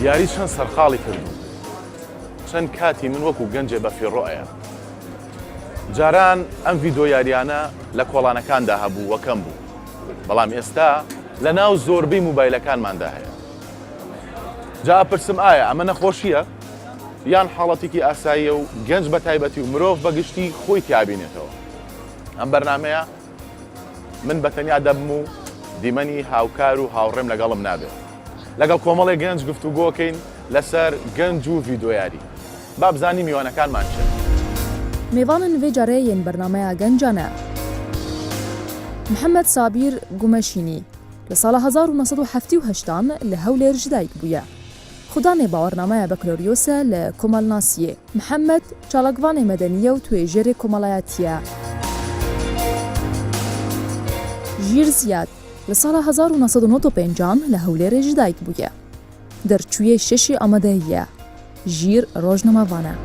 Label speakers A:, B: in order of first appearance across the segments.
A: یاری چەند سەرقاڵی کردووم، چەند کاتی من وەکو گەنجێ بەفیڕۆ ئەیەم. جاران ئەم ڤیدۆ یاریانە لە کۆڵانەکاندا هەبوو و کەم بوو، بەڵام ئێستا لە ناو زۆربەی موبایلەکانماندا هەیە. جا ئەپرسم ئایا ئەمە نەخۆشییە یان حاڵەتێکی ئاساییە و گەنج بە تایبەتی و مرۆڤ بە گشتی خۆی تیابینێتەوە؟ ئەم بەرنامەیە من بە تەنیا دەبم و دیمەنی هاوکار و هاوڕێم لەگەڵم نابێت. لەگەڵ کۆمەڵێک گەنج گفتوگۆکەین لەسەر گەنج و ڤیدۆیاری. با بزانین میوانەکانمان کێن.
B: مێوانن ڤێ جارێ یێن بەرنامەیا گەنجانە. محەمەد سابیر گومەشینی لە ساڵا 1978 ان لە هەولێر ژدایک بویە. خودانێ باوەڕنامەیا بەکلۆریۆسە لە کۆمەڵناسیێ. محەمەد چالاکڤانێ مەدەنییە و توێژەرێ کۆمەڵایەتییە. ژیر زیاد لە ساڵا 1995 ان لە هەولێرێ ژدایک بویە. دەرچوویەی شەشی ئامادەییە، ژیر ڕۆژنامەڤانە.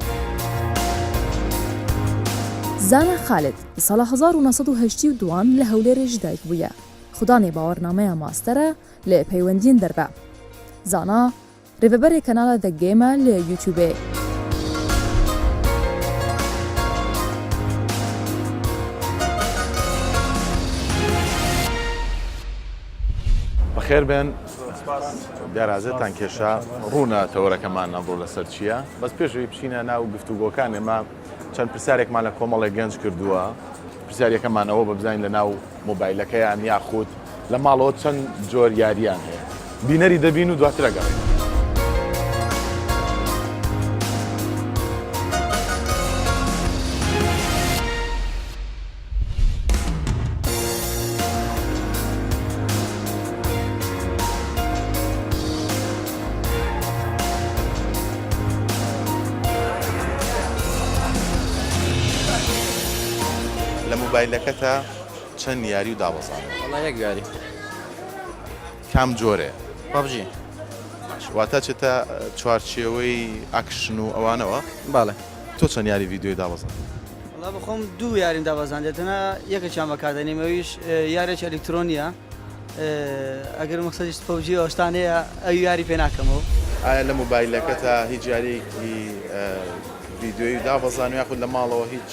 B: زانا خالد لە ساڵا 1982 ان لە هەولێرێ ژدایک بویە، خودانێ باوەڕنامەیا ماستەرە لە پەیوەندیێن دەرڤە. زانا رێڤەبەرێ کەناڵە The Game ە لە یوتیوبێ.
A: بەخێر بێن دیار ئازێتان کێشا ڕوونە تەوەرەکەمان ئەمڕۆ لەسەر چییە بەس پێشەوەی بچینە ناو گفتوگۆکان ئێمە چەند پرسیارێکمان لە کۆمەڵێک گەنج کردووە پرسیارەکەمان ئەوە بە بزانین لە ناو مۆبایلەکەیان یاخود لە ماڵەوە چەند جۆر یاریان هەیە بینەری دەبین و دواتر ئەگەڕێین. لە مۆبایلەکەتا چەند یاری و دابەزاندن؟ وەڵا یەک یاری. کام جۆرێ؟
C: پەبجی.
A: باش واتە چێتە چوارچێوەی ئەکشن و ئەوانەوە؟
C: بەڵێ.
A: تۆ چەند یاری ڤیدیۆی دابەزاند؟
C: وەڵا بەخۆم دوو یاریم دابەزاندیە تەنها یەکێکیان بەکاردێنیم ئەویش یارێکی ئەلیکترۆنیە ئەگەر مەقسەدیشت پەبجی ئەو شتانەیە ئەو یاری پێ ناکەمەوە.
A: ئایا لە مۆبایلەکەتا هیچ یاریەکی ڤیدیۆیی دابەزانوە یاخود لە ماڵەوە هیچ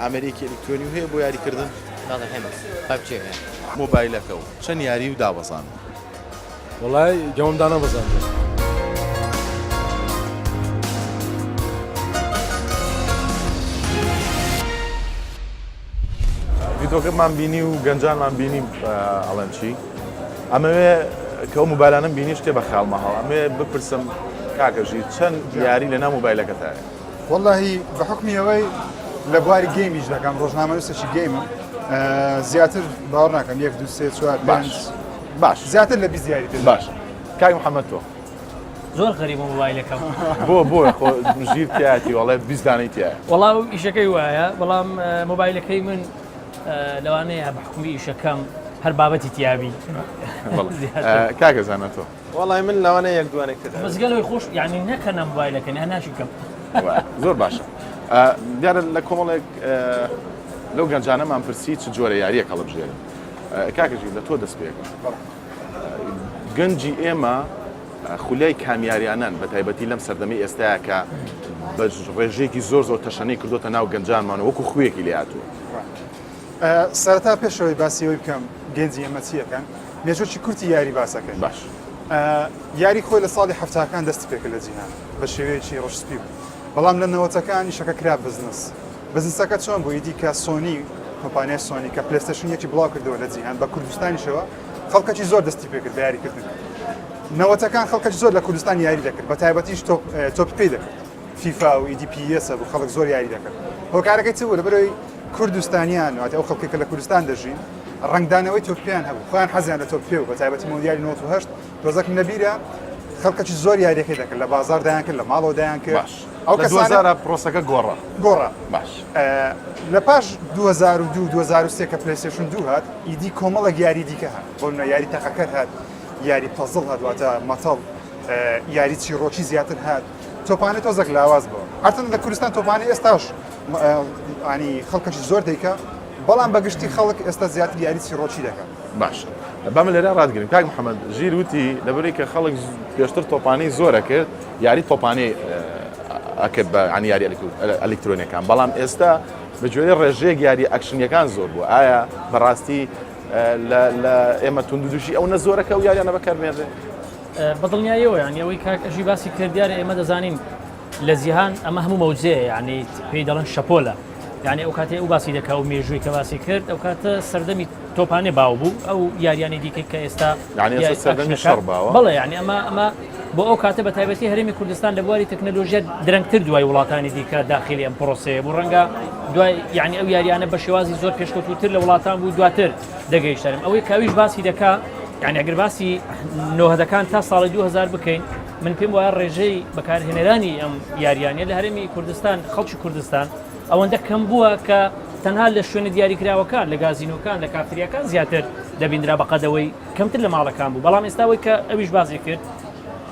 A: ئامێرێکی ئەلیکترۆنی هەیە بۆ یاریکردن؟
C: بەڵێ هەمە پەبجی هەیە.
A: مۆبایلەکە و چەند یاری و دابەزاندوە؟
D: وەڵای گەمەم دانەبەزاندوە.
A: ڤیدۆکەمان بینی و گەنجانمان بینی ئەڵێن چی ئەمەوێ کە ئەو مۆبایلانم بینی شتێ بە خیاڵمە هەڵ ئەمێ بپرسم کاکە ژیر چەند یاری لەناو مۆبایلەکەتایە؟
E: وەڵاهی بە حوکمی ئەوەی لە بواری game یش دەکەم ڕۆژنامەنووسێکی game م زیاتر باوەڕ ناکەم یەک دو سێ چوار
A: باش باش
E: زیاتر لە 20 یاری تێدا
A: باش کاک محەممەد تۆ
F: زۆر غەریبە مۆبایلەکەم
A: بۆ بۆ خۆ ژیر تیایەتی وەڵێ 20 دانەی تیایە
F: وەڵا ئیشەکەی وایە بەڵام مۆبایلەکەی من لەوانەیە بە حکومی ئیشەکەم هەر بابەتی تیابی
A: کاکە زانە تۆ
G: وەڵای من لەوانەیە یەک دوانێک تر هەبێت.
F: بەس گەلەوەی خۆش یعنی نەکەنە مۆبایلەکەن یا ناشی کەم.
A: زۆر باشە دیارە لە کۆمەڵێک لەو گەنجانەمان پرسی چ جۆرە یاریەک هەڵبژێرن کاکە ژیر لە تۆ دەست پێکەم گەنجی ئێمە خولیای کامیاریانان بە تایبەتی لەم سەردەمی ئێستاە کە بە ڕێژەیەکی زۆر زۆر تەشەنەی کردوتە ناو گەنجانمان وەکو خوێکی لێ هاتووە.
E: سەرەتا پێشەوەی باسی ئەوەی بکەم گەنجی ئێمە چیەکەن مێژووی کورتی یاری باسەکەین
A: باش
E: یاری خۆی لە ساڵی هەفتاکان دەستی پێکرد لە جیهان بە شێوەیەکی ڕەشسپی بوو بەڵام لە نەوەتەکان ئیشەکە کرا بزنس بزنسەکە چۆن بوو ئیدی کە سۆنی کۆمپانیای سۆنی کە پلێستەشن یەکی بڵاو کردەوە لە جیهان بە کوردستانیشەوە خەڵکەکی زۆر دەستی پێکرد بە یاریکردن نەوەتەکان خەڵکەکی زۆر لە کوردستان یاری دەکرد بە تایبەتیش تۆپ تۆپی پێی دەکرد فیفا و ئیدی PES بوو خەڵک زۆر یاری دەکرد هۆکارەکەی چ بوو لەبەرەوەی کوردستانیان واتە ئەو خەڵکێک کە لە کوردستان دەژین ڕەنگدانەوەی تۆپیان هەبوو خۆیان حەزیان لە تۆپ پێ و بە تایبەتی مۆندیالی 98 تۆزەکم لەبیرە خەڵکەکی زۆر یاریەکەی دەکرد لە بازار دایان کرد لە ماڵەوە دایان کرد
A: باش ئەو لە 2000 پرۆسەکە گۆڕا
E: گۆڕا
A: باش
E: لە پاش 2002 2003 کە پلەیستەیشن 2 هات ئیدی کۆمەڵێک یاری دیکە هات بۆ نمونە یاری تەقەکەر هات یاری پەزڵ هات واتە مەتەڵ یاری چیڕۆکی زیاتر هات تۆپانە تۆزێک لاواز بووە هەرچەندە لە کوردستان تۆپانە ئێستاش ینی خەڵکەکی زۆر دەیکا. بەڵام بە گشتی خەڵک ئێستا زیاتر یاری چیڕۆکی دەکات.
A: باشە با من لێرە ڕاتگرم کاک محەممەد ژیر وتی لەبەرەی کە خەڵک پێشتر تۆپانەی زۆر ئەکرد یاری تۆپانەی ئەکرد بە عنی یاری ئەلیکترۆنیەکان بەڵام ئێستا بە گوێرەی ڕێژەیەک یاری ئەکشنیەکان زۆر بوو ئایا بەڕاستی لە ئێمە توندوتیژی ئەو نە زۆرەکە و یاریانە بەکاربێنرێ؟
F: بەدڵنیاییەوە یانی ئەوەی کاک ئەژی باسی کرد دیارە ئێمە دەزانین لە جیهان ئەمە هەموو مەوجەیە یعنی پێی دەڵێن شەپۆلە یعنی ئەو کاتێ ئەو باسی دەکا و مێژووی کە باسی کرد ئەو کاتە سەردەمی تۆپانێ باو بوو ئەو یاریانی دیکەی کە ئێستا
A: یعنی ئێستا سەردەمی شەڕ باوە
F: بەڵێ یعنی ئەمە ئەمە بۆ ئەو کاتە بە تایبەتی هەرێمی کوردستان لە بواری تەکنەلۆژیا درەنگتر دوای وڵاتانی دیکە داخلی ئەم پرۆسەیە بوو ڕەنگە دوای یعنی ئەو یاریانە بە شێوازی زۆر پێشکەوتووتر لە وڵاتان بوو دواتر دەگەیشتەرم ئەوەی کاویش باسی دەکا یعنی ئەگەر باسی نۆهەدەکان تا ساڵی 2000 بکەین من پێم وایە ڕێژەی بەکارهێنەرانی ئەم یاریانە لە هەرێمی کوردستان خەڵکی کوردستان ئەوەندە کەم بووە کە تەنها لە شوێنە دیاریکراوەکان لە گازینۆکان لە کافتریاکان زیاتر دەبیندرا بەقەدەوەی کەمتر لە ماڵەکان بوو بەڵام ئێستا ئەوەی کە ئەویش باسی کرد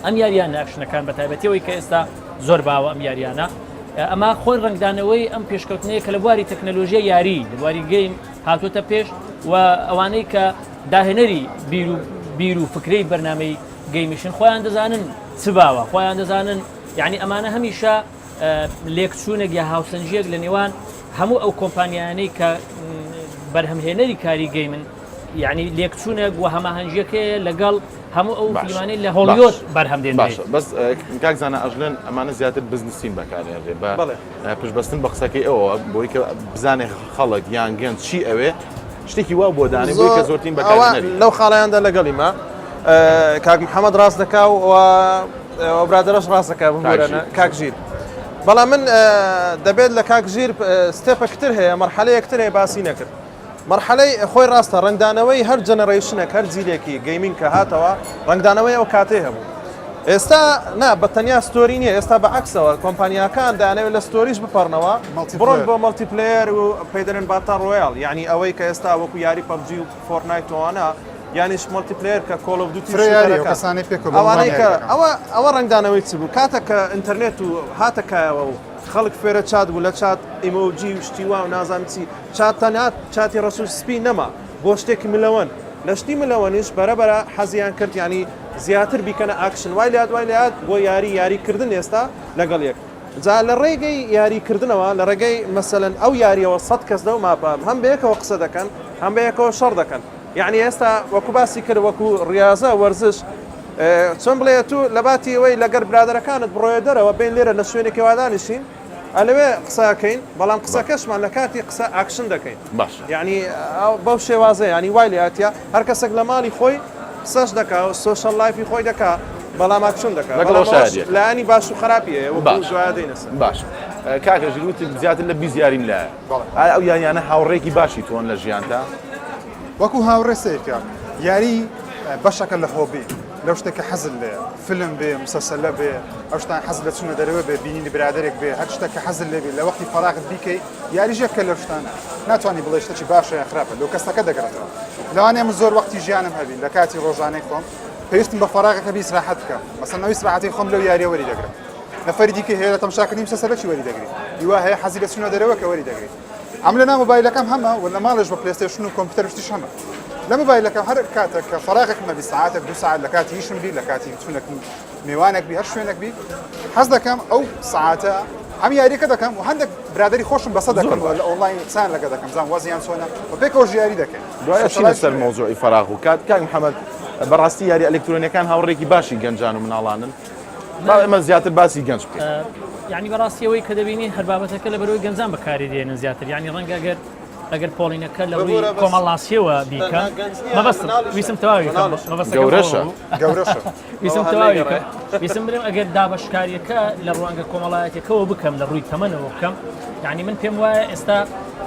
F: ئەم یاریانە ئەکشنەکان بە تایبەتیەوەی کە ئێستا زۆر باوە ئەم یاریانە ئەمە خۆی ڕەنگدانەوەی ئەم پێشکەوتنەیە کە لە بواری تەکنەلۆژیە یاری لە بواری game هاتوتە پێش و ئەوانەی کە داهێنەری بیر و بیر و فکرەی بەرنامەی game یشن خۆیان دەزانن چ باوە خۆیان دەزانن یعنی ئەمانە هەمیشە لێکچوونێک یا هاوسەنگییەک لە نێوان هەموو ئەو کۆمپانیایانەی کە بەرهەمهێنەری کاری game ن یعنی لێکچوونێک و هەماهەنگیەکەیە لەگەڵ هەموو ئەو فیلمانەی لە هۆڵیۆد بەرهەم دێنرێت.
A: باشە بەس کاک زانا ئەژلێن ئەمانە زیاتر بزنسین بەکارێنرێ بە پشتبەستن بە قسەکەی ئەوە بۆی کە بزانێ خەڵک یان گەنج چی ئەوێ شتێکی وا بۆ دانێ بۆی کە زۆرترین بەکارهێنەری
G: لەو خاڵیاندا لەگەڵیمە کاک محەممەد ڕاست دەکا و ئەو برادەرەش ڕاست دەکا بمبورەنە کاک ژیر بەڵام من دەبێت لە کاک ژیر step ەکتر هەیە مەرحەلەیەکتر هەیە باسی نەکرد مەرحەلەی خۆی ڕاستە ڕەنگدانەوەی هەر generation ێک هەر جیلێکی gaming کە هاتەوە ڕەنگدانەوەی ئەو کاتەی هەبوو ئێستا نا بە تەنیا story نییە ئێستا بە عکسەوە کۆمپانیاکان دانەوێت لە story ش بپەڕنەوە بڕۆن بۆ multiplayer و پێدرن battle royale یعنی ئەوەی کە ئێستا وەکو یاری PUBG و Fortnite وانە یانیش multiplayer کە Call of Duty
E: کەسانی پێکەوە
G: ئەوانەی کە ئەوە ئەوە ڕەنگدانەوەی چ بوو کاتە کە ئینتەرنێت و هاتە کایەوە و خەڵک فێرە چات بوو لە chat emoji و شتی وا و نازانم چی چات تەنها چاتی ڕەش و سپی نەما بۆ شتێکی ملەوەن لە شتی ملەوەنیش بەرە بەرە حەزیان کرد یانی زیاتر بیکەنە ئاکشن وای لات وای لات بۆ یاری یاری کردن ئێستا لەگەڵ یەک جا لە ڕێگەی یاری کردنەوە لە ڕێگەی مەسەلەن ئەو یاریەوە سەد کەس لەو map ە هەم بەیەکەوە قسە دەکەن هەم بەیەکەوە شەڕ دەکەن یعنی ئێستا وەکو باسی کرد وەکو ڕاضە وەرزش چۆن بڵێ تو لە باتی ئەوەی لەگەر برادەرەکانت بڕۆیە دەرەوە بین لێرە لە شوێنێکی وادانیشین ئەلەوێ قسەکەین بەڵام قسەکەشمان لە کاتی قسە ئاکشن دەکەین
A: باش
G: یعنی بەو شێوازە ینی وای لێاتە هەر کەسێک لە ماڵی خۆی قسەش دەکا و social life ی خۆی دەکا بەڵام ئاکشن دەکا
A: لەگەڵ
G: بەڵام ئەوەش
A: شایەدیەکە.
G: لایەنی باش و خراپی هەیە وەکو
A: باش.
G: دوایە دێینە سەر.
A: باش کاکە ژیر وتت زیاتر لە 20 یاریم لایە
E: بەڵێ.
A: ئایا ئەو یاریانە هاوڕێکی باشی تۆن لە ژیانتا؟
E: وەکو هاوڕێ سەیرکە یاری بەشەکە لە hobby لەو شتێک کە حەزت لێیە فیلم بێ مسەسەلە بێ ئەو شتان حەز لە چوونە دەرەوە بێ بینینی برادەرێک بێ هەر شتێک کە حەزت لێ بێ لە وەختی فەراغت بیکەی یاریش یەکە لەو شتانە ناتوانانی بڵێ شتێکی باشە یان خراپە لەو کەسەکە دەگەڕێتەوە لەوانەیە من زۆر وەختی ژیانم هەبی لە کاتی ڕۆژانەی خۆم پێویستم بە فەراغەکە بی ئیسراحەت بکەم مەسەن ئەو ئیسراحەتەی خۆم لەو یاریە وەری دەگرم نەفەری دیکە هەیە لە تەمشاکردنی مسەسەلەکی وەری دەگری هیوا هەیە حەزی لە چوونە دەرەوە کە وەری دەگری ئەم لە ناو مۆبایلەکەم هەمە و لە ماڵێش بە PlayStation و کۆمپیوتەر شتیش هەمە لە مۆبایلەکەم هەر کاتێک کە فەراغێکم هەبی سەعاتێک دوو سەعات لە کاتی ئیشم بی لە کاتی چوونەکم مێوانێک بی هەر شوێنێک بی حەز دەکەم ئەو سەعاتە هەم یاریەکە دەکەم و هەندێک برادری خۆشم بەسە دەکەم لە ئۆنلاین قسان لەگە دەکەم زان وەزیان چۆنە و پێکەوە ژیاری دەکەین
A: دوای ئەچینە سەر مەوزوعی فەراغ و کات کاک محەممەد بەڕاستی یاری ئەلکترۆنیەکان هاوڕێکی باشی گەنجان و مناڵانن با ئێمە زیاتر باسی گەنج بکەین
F: یعنی بەڕاستی ئەوەی کە دەبینی هەر بابەتەکە لە بەرەوەی گەنجان بەکاری دێنن زیاتر یعنی ڕەنگە گەر ئەگەر پۆڵینەکە لە ڕووی کۆمەڵناسیەوە بیکە مەبەستم ویستم تەواوی
A: گەورەشە
E: گەورەشە
F: ویستم تەواوی بکەم ویستم بڵێم ئەگەر دابەشکاریەکە لە ڕوانگە کۆمەڵایەتیەکەوە بکەم لە ڕووی تەمەنەوە بکەم یعنی من پێم وایە ئێستا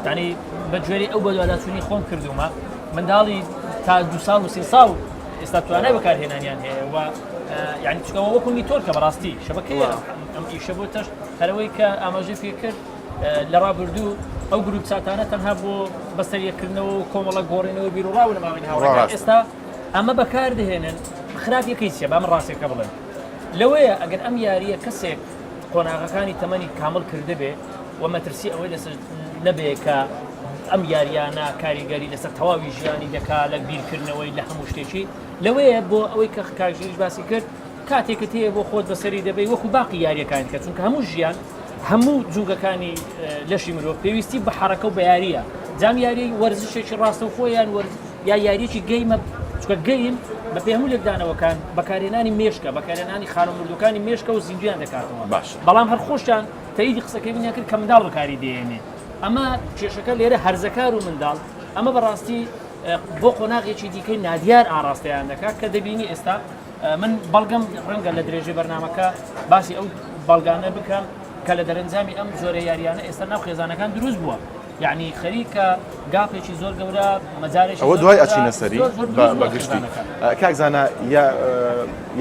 F: یعنی بە گوێرەی ئەو بەدواداچوونی خۆم کردوومە منداڵی تا دو ساڵ و سێ ساڵ ئێستا توانای بەکارهێنانیان هەیە و یعنی چکەوە وەکو network ە بەڕاستی شەبەکەیە ئەم ئیشە بۆ تەش هەرەوەی کە ئاماژەی پێکرد لە ڕابردوو ئەو group chat انە تەنها بۆ بەسەریەکردنەوە و کۆمەڵە گۆڕینەوە بیرڕا و لە ماوەی هاوڕێکان ئێستا ئەمە بەکار دەهێنن خراپیەکەی چیە با من ڕاستیەکە بڵێم لەوەیە ئەگەر ئەم یارییە کەسێک قۆناغەکانی تەمەنی کامڵ کردبێ و مەترسی ئەوەی لەسەر نەبێ کە. ئەم یاریانە کاریگەری لەسەر تەواوی ژیانی دەکا لە بیرکردنەوەی لە هەموو شتێکی لەوەیە بۆ ئەوەی کە کاک ژیریش باسی کرد کاتێکت هەیە بۆ خۆت بەسەری دەبەی وەکو باقی یاریەکانی کە چونکە هەموو ژیان هەموو جومگەکانی لەشی مرۆڤ پێویستی بە حەرەکە و بە یاریە جام یاری وەرزشێکی ڕاستەوخۆ یان وەرز یا یاریەکی game ە چونکە game بە پێ هەموو لێکدانەوەکان بەکارهێنانی مێشکە بەکارهێنانی خانە مردوەکانی مێشکە و زیندویان دەکاتەوە
A: باش
F: بەڵام هەر خۆشتان تەیدی قسەکەی منیان کرد کە منداڵ بەکاری دێنێ ئەمە کێشەکە لێرە هەرزەکار و منداڵ ئەمە بەڕاستی بۆ قۆناغێکی دیکەی نادیار ئاراستەیان دەکات کە دەبینی ئێستا من بەڵگەم ڕەنگە لە درێژەی بەرنامەکە باسی ئەو بەڵگانە بکەم کە لە دەرەنجامی ئەم جۆرە یاریانە ئێستا ناو خێزانەکان دروست بووە یعنی خەریکە gap ێکی زۆر گەورە مەجارێکی
A: ئەوە دوای ئەچینە سەری بە گشتی کاک زانا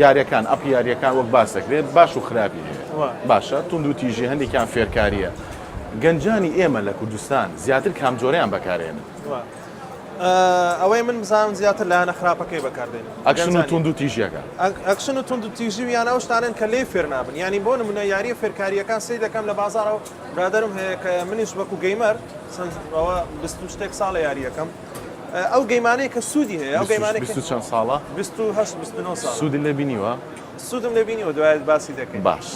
A: یاریەکان ئەپ یاریەکان وەک باس دەکرێت باش و خراپی هەیە باشە توند و تیژی هەندێکیان فێرکاریە گەنجانی ئێمە لە کوردستان زیاتر کام جۆریان بەکارێنن
G: ئەوەی من بزانم زیاتر لایەنە خراپەکەی بەکاردێنن.
A: ئەکشن و توندوتیژیەکە.
G: ئەکشن و توندوتیژی و یان ئەو شتانەن کە لێی فێر نابن یانی بۆ نمونە یاریە فێرکاریەکان سەیر دەکەم لە بازاڕەوە برادەرم هەیە کە منیش وەکو gamer چەند ئەوە 20 و شتێک ساڵە یاریەکەم ئەو game انەی کە سوودی هەیە ئەو game انەی
A: 20 و چەند ساڵە
G: 28 29 ساڵ
A: سوودی لێ بینیوە
G: سوودم لێ بینیوە دوای باسی دەکەین
A: باش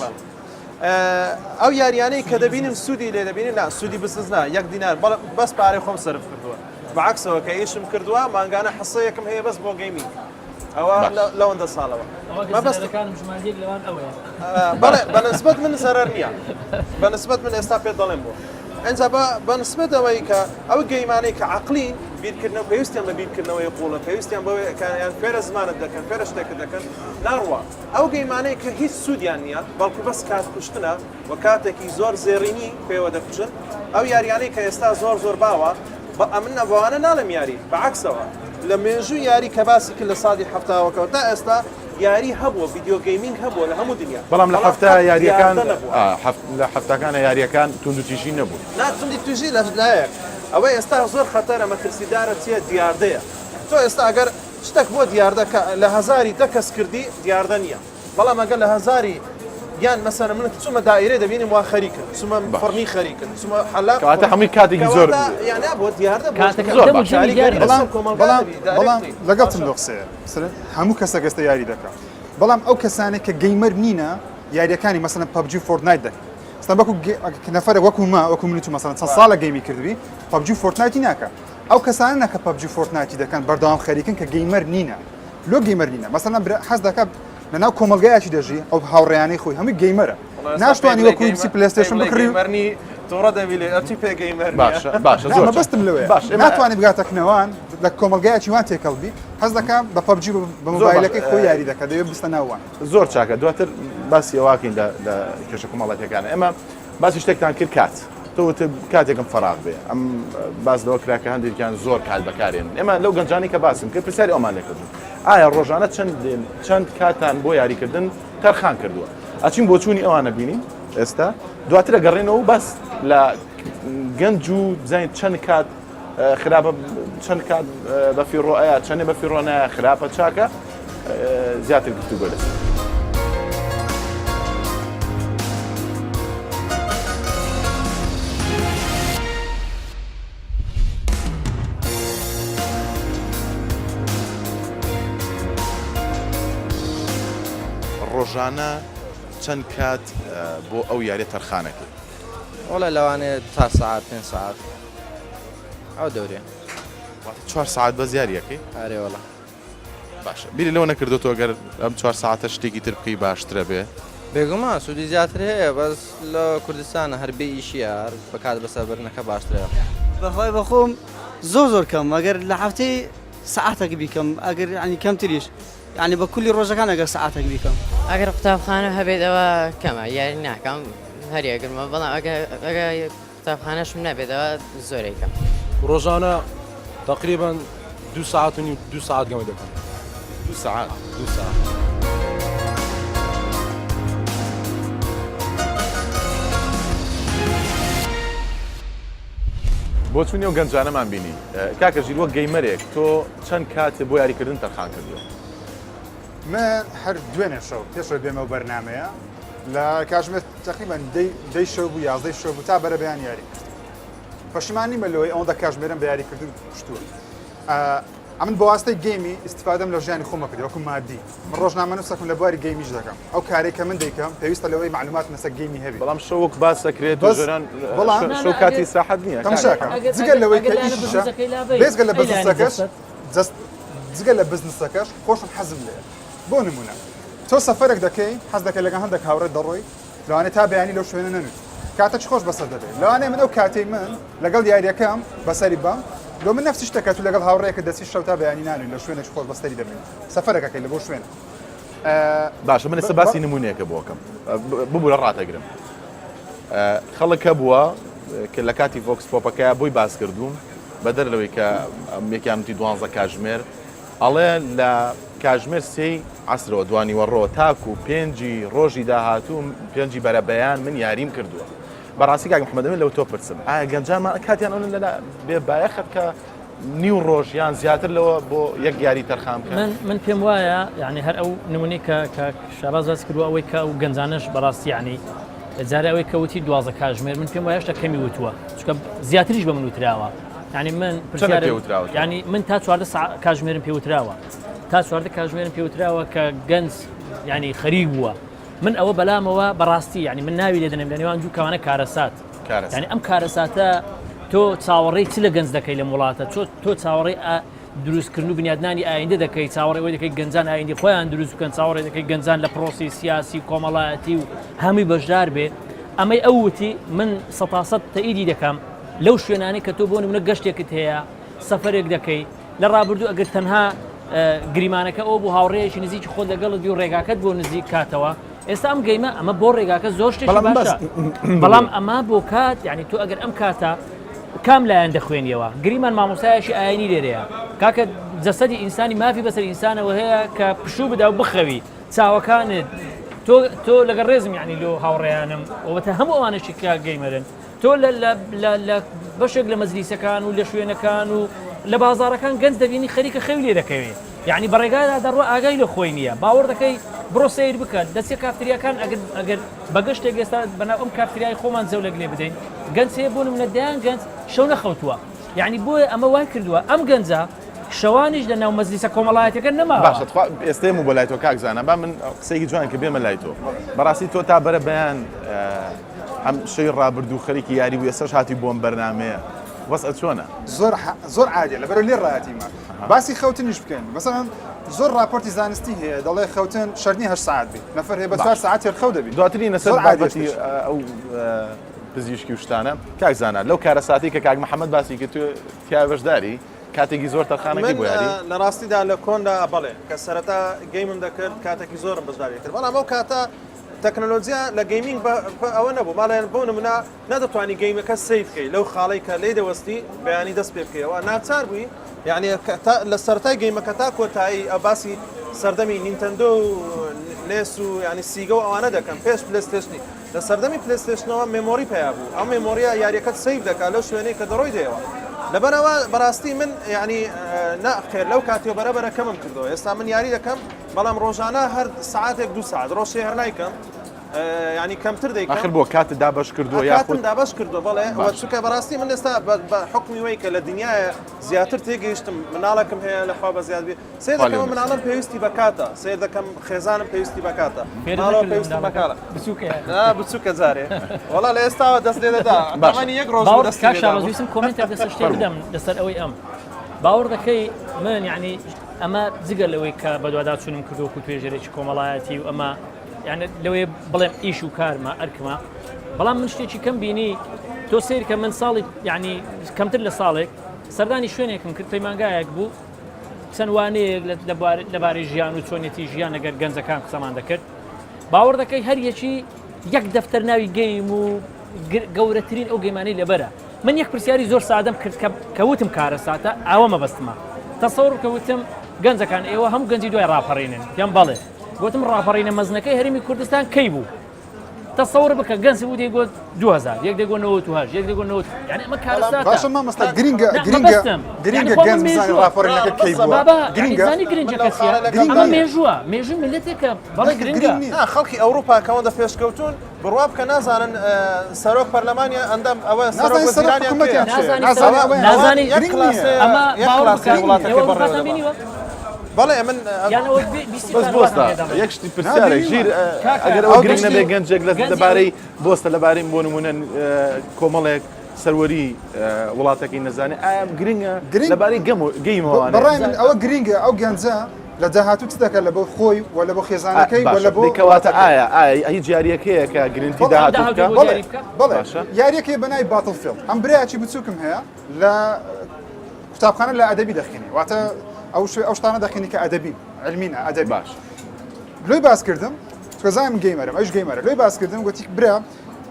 G: ئەو یاریانەی کە دەبینم سوودی لێ دەبینن نا سوودی بزنس نا یەک دینار بەڵێ بەس پارەی خۆم سەرف کردووە بەعەکسەوە کە ئیشم کردووە مانگانە حسەیەکم هەیە بەس بۆ gaming ئەوە لەوەندە ساڵەوە
F: مەبەستەکانم ژماردێک لەوان ئەوەیە
G: بەڵێ بەنسبەت من زەرەر نییە بەنسبەت من ئێستا پێت دەڵێم بۆ ئەنجا بەنسبەت ئەوەی کە ئەو game انەی کە عقلین بیرکردنەوە پێویستیان بە بیرکردنەوەی قوڵە پێویستیان بەوەیە کە یان فێرە زمانت دەکەن فێرە شتێکت دەکەن ناڕوا ئەو game انەی کە هیچ سوودیان نییە بەڵکو بەس کات کوشتنە و کاتێکی زۆر زێڕینی پێوە دەکوژن ئەو یاریانەی کە ئێستا زۆر زۆر باوە بە ئەمن بەوانە ناڵێم یاری بە عەکسەوە لە مێژووی یاری کە باسی کرد لە ساڵی حەفتاوەکەوە تا ئێستا یاری هەبووە video gaming هەبووە لە هەموو دنیا
A: بەڵام لە
G: بەڵام
A: حەفتا
G: قەت
A: یاریەکان
G: دیاردە نەبووە.
A: ئا، حەف لە حەفتاکانە یاریەکان توندوتیژی نەبوون.
G: نا توندوتیژی لە لایەک ئەوەی ئێستا زۆر خەتەرە مەترسیدارە چیە دیاردەیە تۆ ئێستا ئەگەر شتەک بۆ دیاردە کە لە هەزاری دە کەس کردی دیاردە نیە بەڵام ئەگەر لە هەزاری یان مەسەلەن من چومە دائیرەی دەبینم وا خەریکن چومە فڕنی خەریکن چومە حەلاق
A: کەواتە هەمووی کاتێکی زۆر
G: کەواتە یان نا بۆ دیاردە بۆ
F: کاتەکە
A: زۆر
F: دەم و
A: باش.
F: جەمی دیار
G: کاریگەری
F: بەڵام
G: لەسەر کۆمەڵگا
E: بەڵام
G: دەبی
E: بەڵام
G: directly
E: لەگەڵتم
G: باشە
E: لەو قسەیە مەسەلەن هەموو کەسێک ئێستا یاری دەکا بەڵام ئەو کەسانەی کە gamer نینە یاریەکانی مەسەلەن PUBG و Fortnite دەکەن مەسەلەن وەکو نەفەرێک وەکو مە وەکو من و تو مەسەلەن چەند ساڵە game ی کردبی PUBG و Fortnite ی ناکا ئەو کەسانە کە PUBG و Fortnite ی دەکەن بەردەوام خەریکن کە gamer نینە لۆ gamer نینە مەسەلەن برا حەز دەکا لەناو کۆمەڵگایەکی دەژی ئەو هاوڕێیانەی خۆی هەمووی gamer ە ناشتوانی وەکوی بچی PlayStation بکڕی
G: gamer نی توڕە دەبی لێ ئەرچی پێ gamer نیە
A: باشە باشە زۆر
E: مەبەستم لەوەیە
A: باش ئێمە
E: ناتوانێت بگاتە کنەوان لە کۆمەڵگایەکی وان تێکەڵ بی حەز دەکا بە PUBG بە مۆبایلەکەی خۆی یاری دەکات دەیەوێت بچتە ناو وان
A: زۆر چاکە دواتر باسی ئەوەکەین لە لە کێشە کۆمەڵاتیەکان ئێمە باسی شتێکتان کرد کات تۆ وتت کاتێکم فەراغ بێ ئەم باس لەوە کرا کە هەندێکیان زۆر کات بەکارێن ئێمە لەو گەنجانی کە باسم کرد پرسیاری ئەومان لێکردن ئایا ڕۆژانە چەند چەند کاتان بۆ یاریکردن تەرخان کردووە ئەچین بۆچوونی ئەوانە بینین ئێستا دواترە گەڕێنەوە باس لە گەنج و بزانین چەند کات خراپە چەند کات بە فیڕۆ ئەیا چەندێ بە فیڕۆ نایە خراپە چاکە زیاتر گفتوگۆ لەسەر. ڕۆژانە چەند کات بۆ ئەو یاریە تەرخانەکەی؟
H: وەڵا لەوانەیە چار سەعات پێنج سەعات ئەو دەورێ.
A: واتە چوار سەعات بەس یاریەکەی؟
H: ئەرێ وەڵا.
A: باشە بیری لەوە نەکردۆتەوە گەر ئەم چوار سەعاتە شتێکی تر بکەی باشترە بێ؟
H: بێگومان سوودی زیاتر هەیە بەس لە کوردستانە هەر بێ ئیشیە هەر بە کات بەسەربردنەکە باشترە.
C: بەخوای بەخۆم زۆر زۆر کەم ئەگەر لە هەفتەی سەعاتەک بیکەم ئەگەر یانی کەمتریش یانی بە کولی ڕۆژەکان ئەگەر سەعاتەک بیکەم.
I: ئەگەر قوتابخانە هەبێت ئەوە کەمە یاری ناکەم هەر یەگرمەوە بەڵام ئەگەر ئەگەر قوتابخانەشم نەبێت ئەوە زۆر ئەیکەم.
D: ڕۆژانە تەقریبەن دوو سەعات و نیو دوو سەعات گەمە دەکەم.
A: دوو سەعات؟
D: دوو سەعات.
A: بۆچوونی ئەو گەنجانەمان بینی. کاکە ژیر وەک gamer ێک تۆ چەند کاتت بۆ یاریکردن تەرخان کردووە؟
E: من هەر دوێنێ شەو پێش ئەوەی بێمەو بەرنامەیە لە کاتژمێر تقریبا دەی شەو بوو یازدەی شەو بوو تا بەرەبەیان یاری کرد. پەشیمان نیمە لەوەی ئەوەندە کاژمێرم بە یاریکردن کوشتووە. ئەمن بە واستەی game ی ئیستفادەم لە ژیانی خۆمە کرد وەکو مادی من ڕۆژنامەنووسێکم لە بواری game یش دەکەم ئەو کارەی کە من دەیکەم پێویستە لەوەی معلوماتم لەسەر game ی هەبی
A: بەڵام شەو وەک باس دەکرێت
E: بەس
A: ژنان
E: بەڵام
A: شەو کاتی ساحەت نییە
E: تەماشاکە جگە لەوەی کە ئیشیشە بێجگە لە بزنسەکەش جەست جگە لە بزنسەکەش خۆشم حەزم لێیە بۆ نمونە تۆ سەفەرێک دەکەی حەز دەکەی لەگەڵ هەندێک هاوڕێت دەڕۆی لەوانەیە تا بەیانی لەو شوێنە نەنوویت کاتەکی خۆش بەسەر دەبێت لەوانەیە من ئەو کاتەی من لەگەڵ یاریەکەم بەسەری بەم لۆ من نەفسی شتەکە تو لەگەڵ هاوڕێیەکت دەچی شەو تا بەیانی نانووی لە شوێنێکی خۆش بەستەری دەمێنیت سەفەرێک ئەکەی لە بۆ شوێن
A: باشە من ئێستا باسی نمونەیەکە بۆکەم ببورە ڕاتەگرم خەڵک هەبووە کە لە کاتی vox pop ەکە بۆی باس کردووم بەدەر لەوەی کە یەکیان وتی دوانزە کاژمێر ئەڵێ لە کاژمێر سێی عەسرەوە دوانیوەڕۆ تاکو پێنجی ڕۆژی داهاتوو پێنجی بەرەبەیان من یاریم کردووە بەڕاستی کاک محمد ئەمن لەو تۆ پرسم ئایا گەنجانمان کاتیان ئەو لەلا بێ بایەخت کە نیو ڕۆژ یان زیاتر لەوە بۆ یەک یاری تەرخان بکەن؟
F: من من پێم وایە یعنی هەر ئەو نمونەی کە کە شاباز باسی کردووە ئەوەی کە ئەو گەنجانەش بەڕاستی یعنی جارێ ئەوەی کە وتی 12 کاژمێر من پێم وایە هێشتا کەمی وتووە چونکە زیاتریش بە من وتراوە یعنی من
A: پرسیارم پێ وتراوە تۆ؟
F: یعنی من تا 14 سا کاژمێرم پێ وتراوە تا 14 کاژمێرم پێ وتراوە کە گەنج یعنی خەریک بووە من ئەوە بەلامەوە بەڕاستی یعنی من ناوی لێ دەنێم لە نێوان دوو کەوانە کارەسات
A: کارەسات
F: یعنی ئەم کارەساتە تۆ چاوەڕێی چ لە گەنج دەکەی لەم وڵاتە چۆ تۆ چاوەڕێی دروستکردن و بنیادنانی ئایندە دەکەی چاوەڕێ ئەوەی دەکەی گەنجان ئایندی خۆیان دروست بکەن چاوەڕێ دەکەی گەنجان لە پرۆسی سیاسی و کۆمەڵایەتی و هەمووی بەشدار بێ ئەمەی ئەو وتی من سەتاسەد تەئیدی دەکەم لەو شوێنانەی کە تۆ بۆ نمونە گەشتێکت هەیە سەفەرێک دەکەی لە ڕابردوو ئەگەر تەنها گریمانەکە ئەو بوو هاوڕێیەکی نزیکی خۆت لەگەڵت بی و ڕێگاکەت بۆ نزیک کاتەوە ئێستا ئەم game ە ئەمە بۆ ڕێگاکە زۆر شتێکی باشە بەڵام ئەمە بۆ کات یعنی تۆ ئەگەر ئەم کاتە کام لایەن دەخوێنیەوە گریمان مامۆستایەکی ئاینی لێرەیە کاکە جەسەدی ئینسانی مافی بەسەر ئینسانەوە هەیە کە پشوو بدا و بخەوی چاوەکانت تۆ تۆ لەگەڵ ڕێزم یعنی لۆ هاوڕێیانم وەتە هەموو ئەوانەشی کە gamer ن تۆ لە بەشێک لە مەجلیسەکان و لە شوێنەکان و لە بازاڕەکان گەنج دەبینی خەریکە خەوی لێ دەکەوێ یعنی بە ڕێگادا دەڕوا ئاگای لە خۆی نییە باوەڕ دەکەی بڕۆ سەیر بکە دەچێ کافتریاکان ئەگەر ئەگەر بە گەشتێک ئێستا بەناو ئەم کافتریای خۆمان جەولەک لێ بدەین گەنج هەیە بۆ نمونە دەیان گەنج شەو نەخەوتووە یعنی بۆیە ئەمە وای کردووە ئەم گەنجە شەوانیش لە ناو مەجلیسە کۆمەڵایەتیەکە نەماوە.
A: باشە تخوا ئێستا یەم و بۆ لای تۆ کاک زانا با من قسەیەکی جوان کە بێمە لای تۆ بەڕاستی تۆ تا بەرە بەیان هەم شەوی ڕابردوو خەریکی یاری بوو ئێستاش هاتی بۆم بەرنامەیە وەزع چۆنە؟
E: زۆر زۆر عادیە لەبەرو لێ ڕایەتیمە باسی خەوتنیش بکەین مەسەلەن زۆر ڕاپۆرتی زانستی هەیە دەڵێ خەوتن شەرت نییە هەشت سەعات بی نەفەر هەیە بە چوار سەعات تێر خەو دەبی
A: دواترین لەسەر
E: زۆر عادیە
A: بابەتی
E: شتێکی.
A: ئەو پزیشکی و شتانە کاک زانا لەو کارەساتەی کە کاک محەممەد باسی کرد تۆ تیا بەشداری کاتێکی زۆر تەرخانەکەی
G: من
A: بۆ یاری؟
G: لە ڕاستیدا لە کۆندا بەڵێ کە سەرەتا game م دەکرد کاتێکی زۆرم بەشداری کرد بەڵام ئەو کاتە تەکنەلۆجیا لە gaming بە ئەوە نەبوو ماڵێن بۆ نمونە نەدەتوانی game ەکە save کەی لەو خاڵەی کە لێی دەوەستی بەیانی دەست پێ بکەیەوە ناچار بووی یعنی لە سەرەتای game ەکە تا کۆتایی ئە باسی سەردەمی نینتەندۆ و NES و یعنی سیگە و ئەوانە دەکەم پێش پلێستێشنی لە سەردەمی پلێستێشنەوە memory پەیا بوو ئەو memory ە یاریەکەت save دەکات لەو شوێنەی کە دەڕۆی دەیەوە لەبەرەوە بەڕاستی من یعنی نا خێر لەو کاتیەوە بەرەبەرە کەمم کردەوە ئێستا من یاری دەکەم بەڵام ڕۆژانە هەر سعاتێک دو ساعت ڕۆژێ هەر نایکەم ینی کەمتر دەیکەم
A: ئاخر بۆ کاتت دابەش کردووە
G: یاخود دابەش کردووە بەڵێ وە چونکە بەڕاستی من ئێستا بە حوکمی وەی کە لە دنیایە زیاتر تێگەیشتم مناڵێکم هەیە لەخوا بە زیاد بێ سەیر دەکەم مناڵم پێویستی بە کاتە سەیر دەکەم خێزانم پێویستی بە کاتە ماڵەوە پێویستی بە کارە
F: بچووکە
G: بچووکە جارێ وەڵا لە ئێستاوە دەست لێ دەدا تەمەنی یەک ڕۆژ بوو دەستی لێ دابوو.
F: ویستم comment ێک لەسەر شتێک بدەم لەسەر ئەوەی ئەم باوەڕ دەکەی من یعنی ئەمە جگە لەوەی کە بەدواداچوونم کردو وەکو توێژەرێکی کۆمەڵایەتی و ئەمە یعنی لەوەی بڵێم ئیش و کارمە ئەرکمە بەڵام من شتێکی کەم بینی تۆ سیر کە من ساڵی یعنی کەمتر لە ساڵێک سەردانی شوێنێکم کرد پەیمانگایەک بوو چەند وانەیەک لەبارەی ژیان و چۆنیەتی ژیان لەگەر گەنجەکان قسەمان دەکرد باوەڕ دەکەی هەر یەکی یەک دەفتەر ناوی game و گەورەترین ئەو game انەی لەبەرە من یەک پرسیاری زۆر سادەم کرد کە کەوتم کارەساتە ئاوە مەبەستمە تەسەور کە وتم گەنجەکان ئێوە هەموو گەنجی دوای ڕاپەڕینن پێم بەڵێ گوتم ڕاپەڕینە مەزنەکەی هەرێمی کوردستان کەی بوو؟ تەسەور بکە گەنج بوو دەیگوت 2000 یەک دەیگوت 98 یەک دەیگوت 90 یعنی ئەمە کارەساتە
E: باشە مامۆستا گرینگە
F: نا،
E: گرینگە
F: مەبەستم.
E: گرینگە
F: یعنی خۆ
E: گەنج
F: ئەمە
E: بزانێ
F: مێژووە.
E: ڕاپەڕینەکە کەی بووە
F: بابا یعنی
E: گرینگە
F: زانی گرنگەکە چییە
E: گرینگ
F: ئەمە
E: نییە.
F: مێژووە مێژووی میللەتێکە بەڵێ گرنگە
E: گرینگ نییە.
G: نا خەڵکی ئەوروپا کەوەندە پێشکەوتون بڕوا بکە نازانن سەرۆک پەرلەمانیان ئەندام ئەوە سەرۆک
E: نازانین سەرۆک
G: وەزیرانیان
E: حکومەتیان
G: کێیە.
E: چێ
F: نازانی
E: نازانی
F: سەرۆک-
E: ئەوەیان
F: نازانی-
G: یەک
E: گرینگ نییە.
G: کلاسەیە
F: ئەمە
G: یەک
F: باوەڕ
G: کلاسەیە
F: بکە
G: وڵاتەکەی
F: ئێوە
G: بەڕێوە
F: ئەوروپاتان
G: دەبا.
F: بینیوە
G: بەڵێ من
F: یان ئەوە بیستی
A: بەس بۆستا یەک شتی پرسیارێک ژیر
F: کاکە،
A: ئەگەر ئەوە
F: ئەو
A: گرنگ
F: گشتی-
A: نەبێ گەنجێک لە
F: گەنجی
A: لەبارەی بۆستە لەبارەی بۆ نمونە کۆمەڵێک سەروەری وڵاتەکەی نەزانێ ئایا گرنگە
E: گرنگ-
A: لەبارەی game و game ەوانێ
E: بەڕای من ئەوە گرینگە ئەو گەنجە لە داهاتوو چ دەکات لە بۆ خۆی و لە بۆ خێزانەکەی و لە بۆ
A: کەواتە ئایا ئایا هیچ یاریەکەیە کە گرنتی داهاتوو بکە؟
E: بەڵێ بەڵێ
A: باشە.
E: یاریەکەی بە ناوی Battlefield ئەم برایەکی بچووکم هەیە لە قوتابخانە لە ئەدەبی دەخینی واتە ئەو شوێ ئەو شتانە دەخینی کە ئەدەبی علمینە ئەدەبی
A: باش
E: لۆی باس کردم تۆزای من gamer م ئەوش gamer ە لۆی باس کردم گوتی برا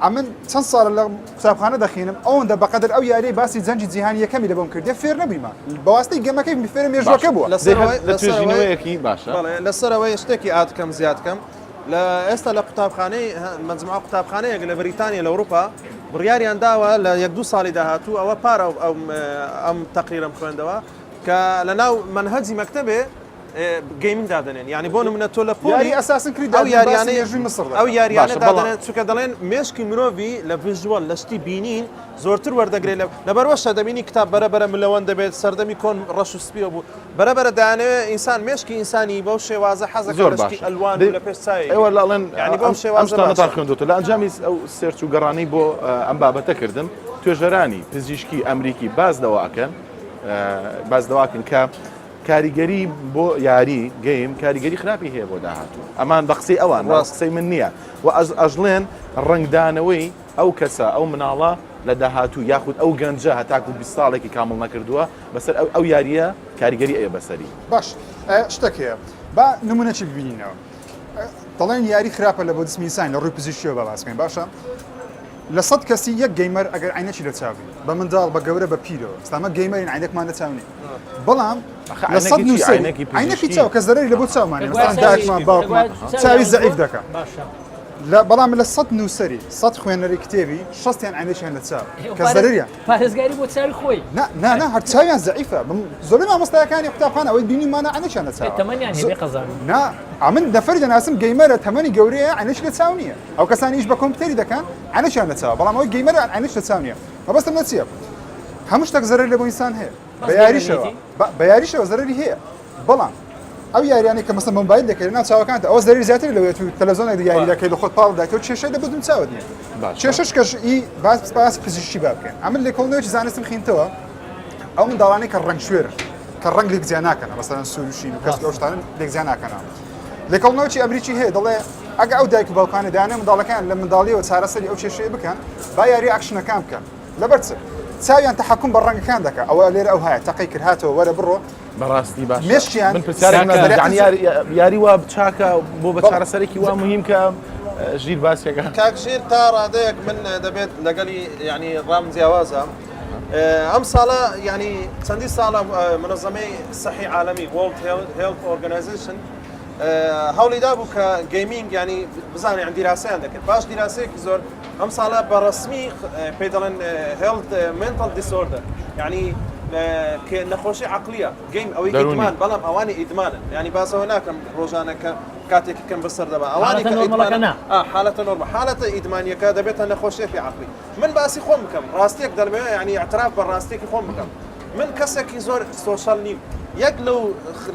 E: ئەمن چەند ساڵە لە قوتابخانە دەخینم ئەوەندە بەقەدەر ئەو یاریەی باسی جەنگی جیهانی یەکەمی لە بۆم کردیە فێر نەبوویمە بەواسطەی game ەکەی فێرە مێژووەکە بووە.
G: لەسەرەوەی
A: لە توێژینەوەیەکی باشە.
G: بەڵێ لەسەرەوەی شتێکی add کەم زیاد کەم لە ئێستا لە قوتابخانەی مەجموعە قوتابخانەیەک لە بەریتانیا لە ئەوروپا بڕیاریان داوە لە یەک دوو ساڵی داهاتوو ئەوە پارە ئەم ئەم تەقریرەم خوێندەوە کە لە ناو مەنهەجی مەکتەبێ gaming دادەنێن یعنی بۆ نمونە تۆ لە پۆلی
E: یاری Assassin's Creed
G: ئەو یاریانەی
E: مێژووی میسر دەکات.
G: ئەو یاریانە
A: باشە، بەڵام-
G: دادەنێن چونکە دەڵێن مێشکی مرۆڤی لە visual لە شتی بینین زۆرتر وەردەگرێت لە لەبەروەشە دەبینی کتاب بەرە بەرە ملەوەند دەبێت سەردەمی کۆن ڕەش و سپیەوە بوو بەرە بەرە دەیانەوێت ئینسان مێشکی ئینسانی بەو شێوازە حەزەکە
A: زۆر
G: لە شتی
A: باشە
G: ئەلوان و
A: دەی
G: لە پێش چاوی
A: ئێوە لاڵێن
G: یعنی بەو
A: ئەم
G: شێوازە
A: شتانەتان
G: باشە.
A: خوێندوتە لە ئەنجامی ئەو search و گەڕانەی بۆ ئەم بابەتە کردم توێژەرانی پزیشکی ئەمریکی باس لەوە ئەکەن باس لەوە ئەکەن کە کاریگەری بۆ یاری game کاریگەری خراپی هەیە بۆ داهاتوو ئەمان بە قسەی ئەوان ڕاست قسەی من نییە و ئەز ئەژڵێن ڕەنگدانەوەی ئەو کەسە ئەو مناڵە لە داهاتوو یاخود ئەو گەنجە هەتاکو 20 ساڵێکی کامڵ نەکردووە بەسەر ئەو ئەو یاریە کاریگەری ئەیە بەسەری.
E: باش شتێک هەیە با نمونەکی ببینینەوە دەڵێن یاری خراپە لە بۆ جسمی ئینسان لە ڕووی پزیشکیەوە با باس بکەین باشە لە سەد کەسی یەک gamer ئەگەر عینەکی لە چاو بی بە منداڵ بە گەورە بە پیرەوە ئێستا ئەمە gamer ین عینەکمان لە چاو نییە بەڵام لە سەد نووسەری عینەکی چاو کە زەرەری لە بۆ چاومان نییە مەسەڵەن دایکمان باوکمان چاوی زەعیف دەکا لە بەڵام لە سەد نووسەری سەد خوێنەری کتێبی شەستیان عینەکیان لە چاو کە زەرەریان
F: پارێزگاری بۆ چاوی خۆی
E: نا نا نا هەر چاویان زەعیفە زۆربەی مامۆستایەکانی قوتابخانە ئەوەی بینیمانە عینەکیان لە چاوە
F: تەمەنیان هەیە بێ قەزا
E: نا ئەمن نەفەری دەناسم gamer ە تەمەنی گەورەیە عینەکی لە چاو نییە ئەو کەسانی ئیش بە کۆمپیوتەری دەکەن عینەکیان لە چاوە بەڵام ئەوەی gamer ە عینەکی لە چاو نییە مەبەستم لە چییە هەموو شتێک زەرەری لە بۆ ئینسان هەیە بە یاریشەوە بە یاریشەوە زەرەری هەیە بەڵام ئەو یاریانەی کە مەسەن مۆبایل دەکەی ناو چاوەکانت ئەوە زەرەری زیاتر لەوەیە تو تەلەڤزیۆنێک یاری دەکەی لە خۆت پاڵ دایتەوە کێشەی لە بەدوم چاوت نییە کێشەش کەش ئی باس باس پزیشکی با بکەین ئەمن لێکۆڵینەوەی زانستم خینتەوە ئەو منداڵانەی کە ڕەنگ شوێرن کە ڕەنگ لێک جیا ناکەنە مەسەلەن سوور و شین و کەسک ئەو شتانە لێک جیا ناکەنەوە لێکۆڵینەوەی ئەمریکی هەیە دەڵێ ئەگە ئەو دایک و باوکانە دانێ منداڵەکان لە منداڵیەوە چارەسەری ئەو کێشەیە بکەن با یاری ئاکشنەکان بکەن لەبەر چ چاویان تەحەکوم بە ڕەنگەکان دەکا ئەوە لێرە ئەو هایە تەقەی کرد هاتەوە وەرە بڕۆ
A: بەڕاستی باشە
E: مێشکیان
A: من پرسیارێک
E: سەرەتا
A: نازانم یعنی یاری یاری وا چاکە بۆ بە
E: بەڵێ.
A: چارەسەرێکی وا مهم کە ژیر باسێکە
G: کاک ژیر تا ڕادەیەک من دەبێت لەگەڵی یعنی ڕام جیاوازە ئەم ساڵە یعنی چەندی ساڵە منەزەمەی سەحی عالەمی World Health Organization هەوڵی دابوو کە gaming ینی بزانێ یان دیراسەیان دەکرد پاش دیراسەیەکی زۆر ئەم ساڵە بە ڕەسمی پێی دەڵێن health mental disorder یعنی کە نەخۆشی عقلیە game ئەوەی ئیدمان بەڵام ئەوانی ئیدمانن ینی باسەوە ناکەم ڕۆژانە کە کاتێکی کەم بەسەر دەبا ئەوانی کە
F: نۆرمەڵەکە نا
G: حالەتە نۆرمە حالەتە ئیدمانیەکە دەبێتە نەخۆشیەکی عقلی من باسی خۆم بکەم ڕاستیەک دەڵێ ینی اعتراف بە ڕاستێکی خۆم بکەم من کەسێکی زۆر social نیم یەک لەو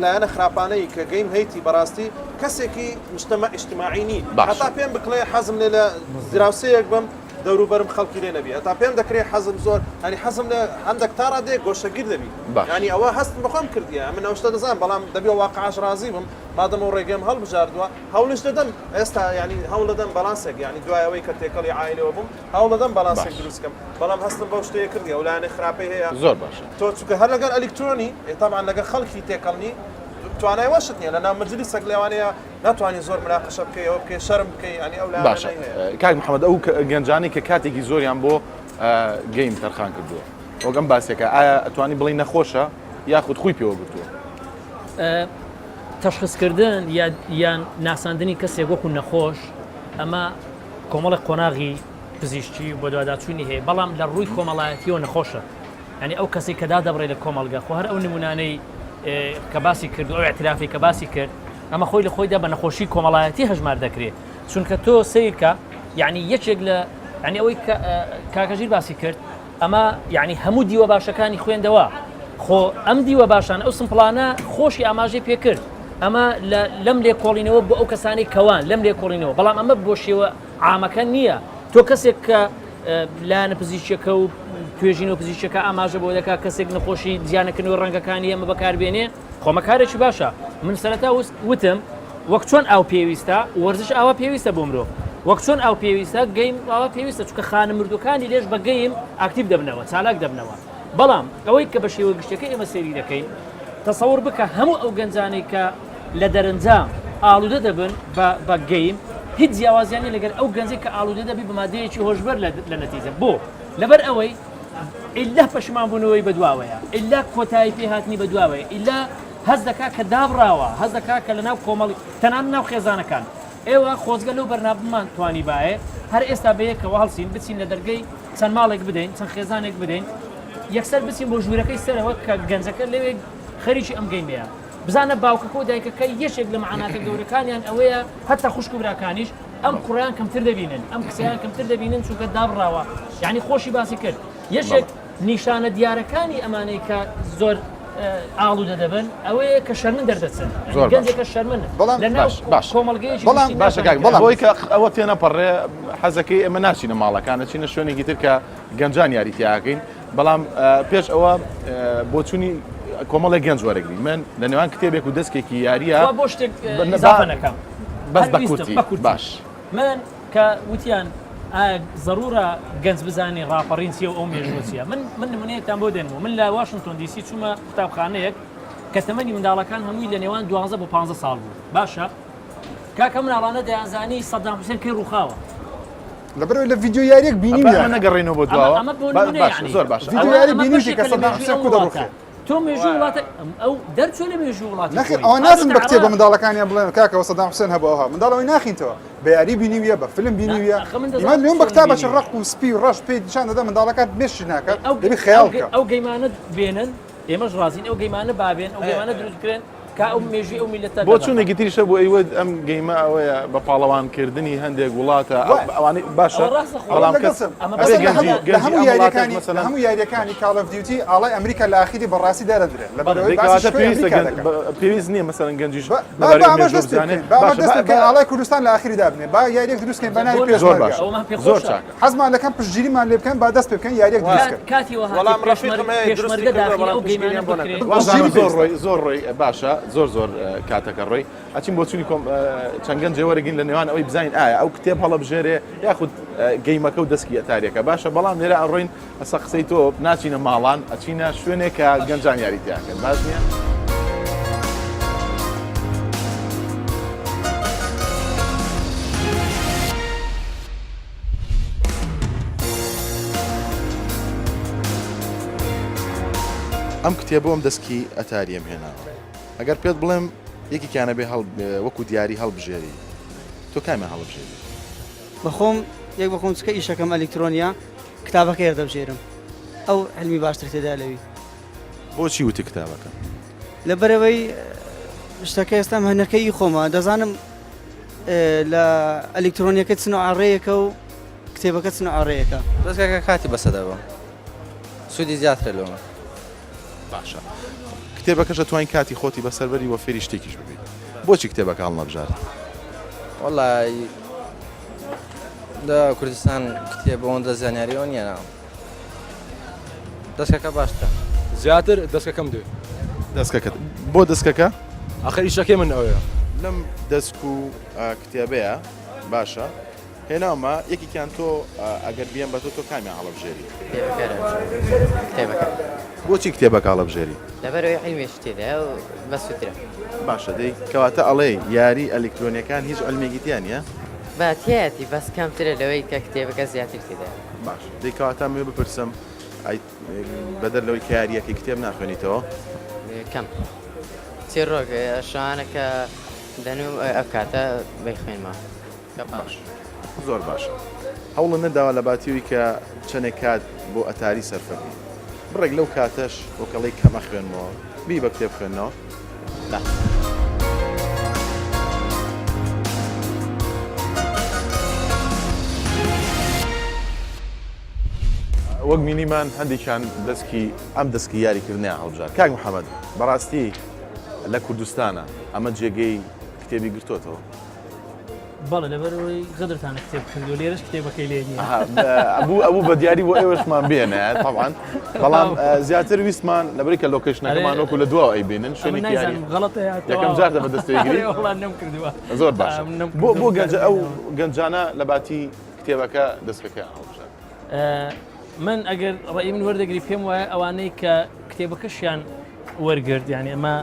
G: لایەنە خراپانەی کە game هەیتی بەڕاستی کەسێکی مجتمع ئیجتماعی نی
A: باشە.
G: هەتا پێم بکڵێ حەزم لێ لە دراوسێیەک بم دەوروبەرم خەڵکی لێ نەبی هەتا پێم دەکرێ حەزم زۆر هەنی حەزم لە هەندێک تا ڕادەیەک گۆشەگیر دەبی
A: باشە.
G: یانی ئەوە هەستم بەخۆم کردیە من ئەو شتە دەزانم بەڵام دەبێ واقعاش ڕازی بم مادەم ئەو ڕێگەم هەڵبژاردووە هەوڵیش دەدەم ئێستا یانی هەوڵ دەدەم باڵانسێک یانی دوای ئەوەی کە تێکەڵی عایلەوە بووم هەوڵ دەدەم باڵانسێک
A: باش.
G: دروست کەم بەڵام هەستم بەو شتەیە کردی ئەو لایەنەی خراپەی هەیە
A: زۆر باشە.
G: تۆ چونکە هەر لەگەڵ ئەلیکترۆنی تەبعەن لەگەڵ خەڵکی تێکەڵ نی توانای وەشت نییە لەناو مەجلیسێک لەوانەیە ناتوانانی زۆر مناقەشە بکەی ئەوە بکەی شەرم بکەی ینی ئەو
A: باشە
G: لایەنەی هەیە
A: کاک محەممەد ئەو گەنجانەی کە کاتێکی زۆریان بۆ game تەرخان کردووە وەک ئەم باسێکە ئایا ئەتوانی بڵێی نەخۆشە یاخود خوی پێوە گرتووە؟
F: تەشخیسکردن یان ناساندنی کەسێک وەکو نەخۆش ئەمە. کۆمەڵێک قۆناغی پزیشکی و بەدواداچوونی هەیە بەڵام لە ڕووی کۆمەڵایەتیەوە نەخۆشە یعنی ئەو کەسێک کە دادەبڕێ لە کۆمەڵگە خۆ هەر ئەو نمونانەی کە باسی کرد و ئەو اعترافی کە باسی کرد ئەمە خۆی لە خۆیدا بە نەخۆشی کۆمەڵایەتی هەژمار دەکرێت چونکە تۆ سیرکە یعنی یەکێک لە یعنی ئەوەی کاکەژیر باسی کرد ئەمە یعنی هەموو دیوە باشەکانی خوێندەوە خۆ ئەم دیوە باشان ئەو سمپڵانە خۆشی ئاماژەی پێکرد ئەمە لەم لێکۆڵینەوە بۆ ئەو کەسانی کەوان لەم لێکۆڵینەوە بەڵام ئەمە بۆ شێوە عامەکە نییە تۆ کەسێک کە لایەنە پزیشکەکە و توێژینەوە پزیشکەکە ئاماژە بۆ دەکات کەسێک نەخۆشی جیانەکردنەوەی ڕەنگەکانی ئەمە بەکاربێنێ خۆمە کارێکی باشە من سەرەتا وتم وەک چۆن ئاو پێویستە وەرزش ئاوا پێویستە بۆ مرۆڤ وەک چۆن ئاو پێویستە game ئاوا پێویستە چونکە خانە مردوەکانی لێش بە game active دەبنەوە چالاک دەبنەوە بەڵام ئەوەی کە بە شێوە گشتەکە ئێمە سێری دەکەین تەسەور بکە هەموو ئەو گەنجانەی کە لە دەرەنجام ئاڵودە دەبن بە game هیچ جیاوازیان نیە لەگەر ئەو گەنجەی کە ئاڵودە دەبی بە مادەیەکی هۆشبەر لە نەتیجە بۆ لەبەر ئەوەی ئیلا پەشیمان بوونەوەی بەدواوەیە ئیلا کۆتایی پێهاتنی بەدواوەیە ئیلا هەست دەکا کە دابڕاوە هەست دەکا کە لەناو کۆمەڵی تەنانەت ناو خێزانەکان ئێوە خۆزگە لەو بەرنامەمان توانیبایە هەر ئێستا بەیەکەوە هەڵسین بچین لە دەرگەی چەند ماڵێک بدەین چەند خێزانێک بدەین یەکسەر بچین بۆ ژوورەکەی سەرەوە کە گەنجەکە لەوێ خەریکی ئەم game ەیە بزانە باوکەکە و دایکەکە یەکێک لە معاناتە گەورەکانیان ئەوەیە هەتا خوشک و براکانیش ئەم کوڕیان کەمتر دەبینن ئەم کچیان کەمتر دەبینن چونکە دابڕاوە یعنی خۆشی باسی کرد یەکێک نیشانە دیارەکانی ئەمانەی کە زۆر ئاڵوودە دەبن ئەوەیە کە شەرمن دەردەچن
A: زۆر
F: گەنجێکە شەرمن
E: بەڵام
F: لە ناو
A: باش
F: کۆمەڵگەیەکی
E: بەڵام
A: باشە کاک بەڵام بۆی کە ئەوە تێنەپەڕێ حەزەکەی ئێمە ناچینە ماڵەکان ئەچینە شوێنێکی تر کە گەنجان یاری تیاکەین بەڵام پێش ئەوە بۆچوونی کۆمەڵێک گەنج وەرەگری من لە نێوان کتێبێک و دەستێکی یاریە
F: بۆ شتێک ئیزافە نەکەم
A: بەس بە کورتی باش
F: من کە وتیان ئایا زەرورە گەنج بزانێ ڕاپەڕین چیە و ئەو مێژووە چیە من من نمونەیەکتان بۆ دێنم و من لە واشنتۆن دیسی چوومە قوتابخانەیەک کە تەمەنی منداڵەکان هەمووی لە نێوان دوانزە بۆ پانزە ساڵ بوو باشە کاکە مناڵانە دەیانزانی سەدام حوسێن کەی ڕووخاوە
E: لەبەرئەوەی لە ڤیدیۆ یاریەک بینیویانە.
A: ئەمە نەگەڕێینەوە بۆ دواوە
F: ئەمە بۆ نمونە
A: باش
F: یعنی.
A: زۆر باشە
E: ڤیدیۆ
F: ئەوە
E: یاری
F: ئەمە
E: بینیویشی
F: بەشێکە
E: کە
F: لە
E: سەدام
F: مێژووی
E: حوسێن
F: ئەو
E: کو
F: وڵاتە
E: دەڕوخێ.
F: تۆ مێژوو وڵاتە ئەو دەرچوو لە مێژوو وڵاتی
E: نەخێر
F: خۆی.
E: ئەوە ناچن بە کتێب بە
F: عێراق.
E: منداڵەکانیان بڵێن کاکە ئەوە سەدام حوسێن هەبوو ئەوها منداڵ ئەوەی ناخینتەوە بە یاری بینیویە بە فلم بینیویە
F: ئەخە من دەزانم
E: ئیمان لێم بە
F: چۆن
E: کتابەکی
F: بینیوە.
E: ڕەق و سپی و ڕەش پێی نیشان دەدا منداڵەکات مێشکی ناکات
F: ئەو
E: دەبی خەیاڵ
F: ئەو
E: بکە
F: ئەو game انە بێنن ئێمەش ڕازین ئەو game انە بابێن ئەو game انە دروست بکرێن کە ئەو مێژووی ئەو میللەتە
A: بۆ چوونێکی تریش هەبوو ئەیوت ئەم game ە ئەوەیە بە پاڵەوانکردنی هەندێک وڵاتە ئەوانەی باشە بەڵام کەس ئەبێ گەنجی
E: لە هەموو
A: ئەم وڵاتەش
E: یاریەکانی لە
A: مەسەلەن
E: هەموو یاریەکانی Call of Duty ئاڵای ئەمریکا لە ئاخیری بە ڕاستی دادەدرێن لەبەر ئەوەی
A: دەی
E: باسی
A: کەواتە
E: شکۆی
A: پێویستە
E: ئەمریکا
A: گەن-
E: دەکەن
A: بە- پێویست نییە مەسەلەن گەنجیش
E: با با
A: لەبارەی
E: ئەمەش
A: مێژوو
E: دەست پێ
A: بزانێ
E: بکەین با ئەمەش
A: باشە
E: دەست پێ
A: با
E: بکەین
A: با
E: ئاڵای کوردستان لە ئاخیری دابنێ با یاریەک دروست کەین بە ناوی
A: زۆر
E: پێشمەرگە
A: باشە
F: ئەوەمان پێ
A: زۆر
F: خۆشە.
A: چاکە
E: حەزمان لەکەم پشتگیریمان لێ بکەن با دەست پێ بکەن یاریەک دروست کەن
F: کاتی وەها
G: وەڵام ڕەفیقم هەیە دروستی
F: پێشمەرگە
G: کردووە
F: داخلی
G: بەڵام
F: ئەو
G: پشتگیریان
F: game انە
G: بۆ
F: بکرێ
G: نەکردووە.
A: وازانم
E: پشتگیری
A: زۆر
E: پێویستە.
A: ڕۆی زۆر ڕۆی باشە زۆر زۆر کاتەکە ڕۆی ئەچین بۆچوونی کۆم چەند گەنجێ وەرەگرین لە نێوان ئەوەی بزانین ئایا ئەو کتێب هەڵەبژێرێ یاخود game ەکە و دەسکی ئەتاریەکە باشە بەڵام لێرە ئەڕۆین ئەسە قسەی تۆ ناچینە ماڵان ئەچینە شوێنێک کە گەنجان یاری تیاکەن باش نییە؟ ئەم کتێبە ئەم دەسکی ئەتاریەم هێناوە ئەگەر پێت بڵێم یەکێکیانە بێ هەڵ وەکو دیاری هەڵبژێری تۆ کامیان هەڵبژێری؟
C: بەخۆم یەک بەخۆم چکە ئیشەکەم ئەلیکترۆنیە کتابەکە هەردەبژێرم ئەو علمی باشتر تێدا لەوی.
A: بۆچی وتی کتابەکە؟
C: لەبەرئەوەی شتەکە ئێستا هەنەکە ئی خۆمە دەزانم لە ئەلیکترۆنیەکە چ نوعە ڕێیەکە و کتێبەکە چ نوعە ڕێیەکە.
H: دەستگاکە کاتی بەسە دەبم سوودی زیاترە لۆمە.
A: باشە کتێبەکەش ئەتوانی کاتی خۆتی بەسەر بەری وە فێری شتێکیش ببیت بۆچی کتێبەکە هەڵنەبژارد؟
H: وەڵای لە کوردستان کتێب ئەوەندە زانیاریەوە نییە ناو دەستکەکە باشترە.
D: زیاتر دەستکەکەم دێ.
A: دەستکەکەت بۆ دەستکەکە؟
D: ئاخر ئیشەکەی من ئەوەیە.
A: لەم دەسک و کتێبەیە باشە هێناومە یەکێکیان تۆ ئەگەر بیەم بە تۆ تۆ کامیان هەڵەبژێری؟
I: کتێبەکە کتێبەکە.
A: بۆچی کتێبەکە هەڵەبژێری؟
I: لەبەرئەوەی عیلمێکی تێدایە و بەسوودترە.
A: باشە دەی کەواتە ئەڵێی یاری ئەلیکترۆنیەکان هیچ عیلمێکی تیا نیە؟
I: با تیایەتی بەس کەمترە لەوەی کە کتێبەکە زیاتر تێدایە.
A: باش دەی کەواتە ئەمەوێ بپرسم ئەی بەدەر لەوەی کە یاریەکەی کتێب ناخوێنیتەوە؟
I: کەم چیڕۆک شەوانە کە دەنووم ئەو کاتە بەیخوێنمەوە.
A: باش. زۆر باشە هەوڵت نەداوە لە باتیەوەی کە چەنێک کات بۆ ئەتاری سەرفەکەی بڕێک لەو کاتەش وەکەڵی کەمە خوێنمەوە بی بە کتێب خوێندنەوە؟ نا. وەک بینیمان هەندێکیان دەسکی ئەم دەسکی یاریکردنیان هەڵبژارد کاک محەممەد بەڕاستی لە کوردستانە ئەمە جێگەی کتێبی گرتۆتەوە
F: بەڵێ لەبەرەوەی غەدرتان لە کتێب کردو لێرەش کتێبەکەی لێ نییە
A: ئەبوو ئەبوو بە دیاری بۆ ئێوەشمان بێنە طبعا بەڵام زیاتر ویستمان لەبەری کە location ەکەمان وەکو لە دواوە ئەیبینن شوێنێکی یاری
F: غەڵەتە
A: یەکەم جار دە بەدەستەوەی
F: وەڵا نەم کردووە
A: زۆر باشە بۆ بۆ گەنجە ئەو گەنجانە لە باتی کتێبەکە دەستەکەیان هەڵبژارد
F: من ئەگەر ڕێی من وەردەگری پێم وایە ئەوانەی کە کتێبەکەشیان وەرگرت یعنی ئەمە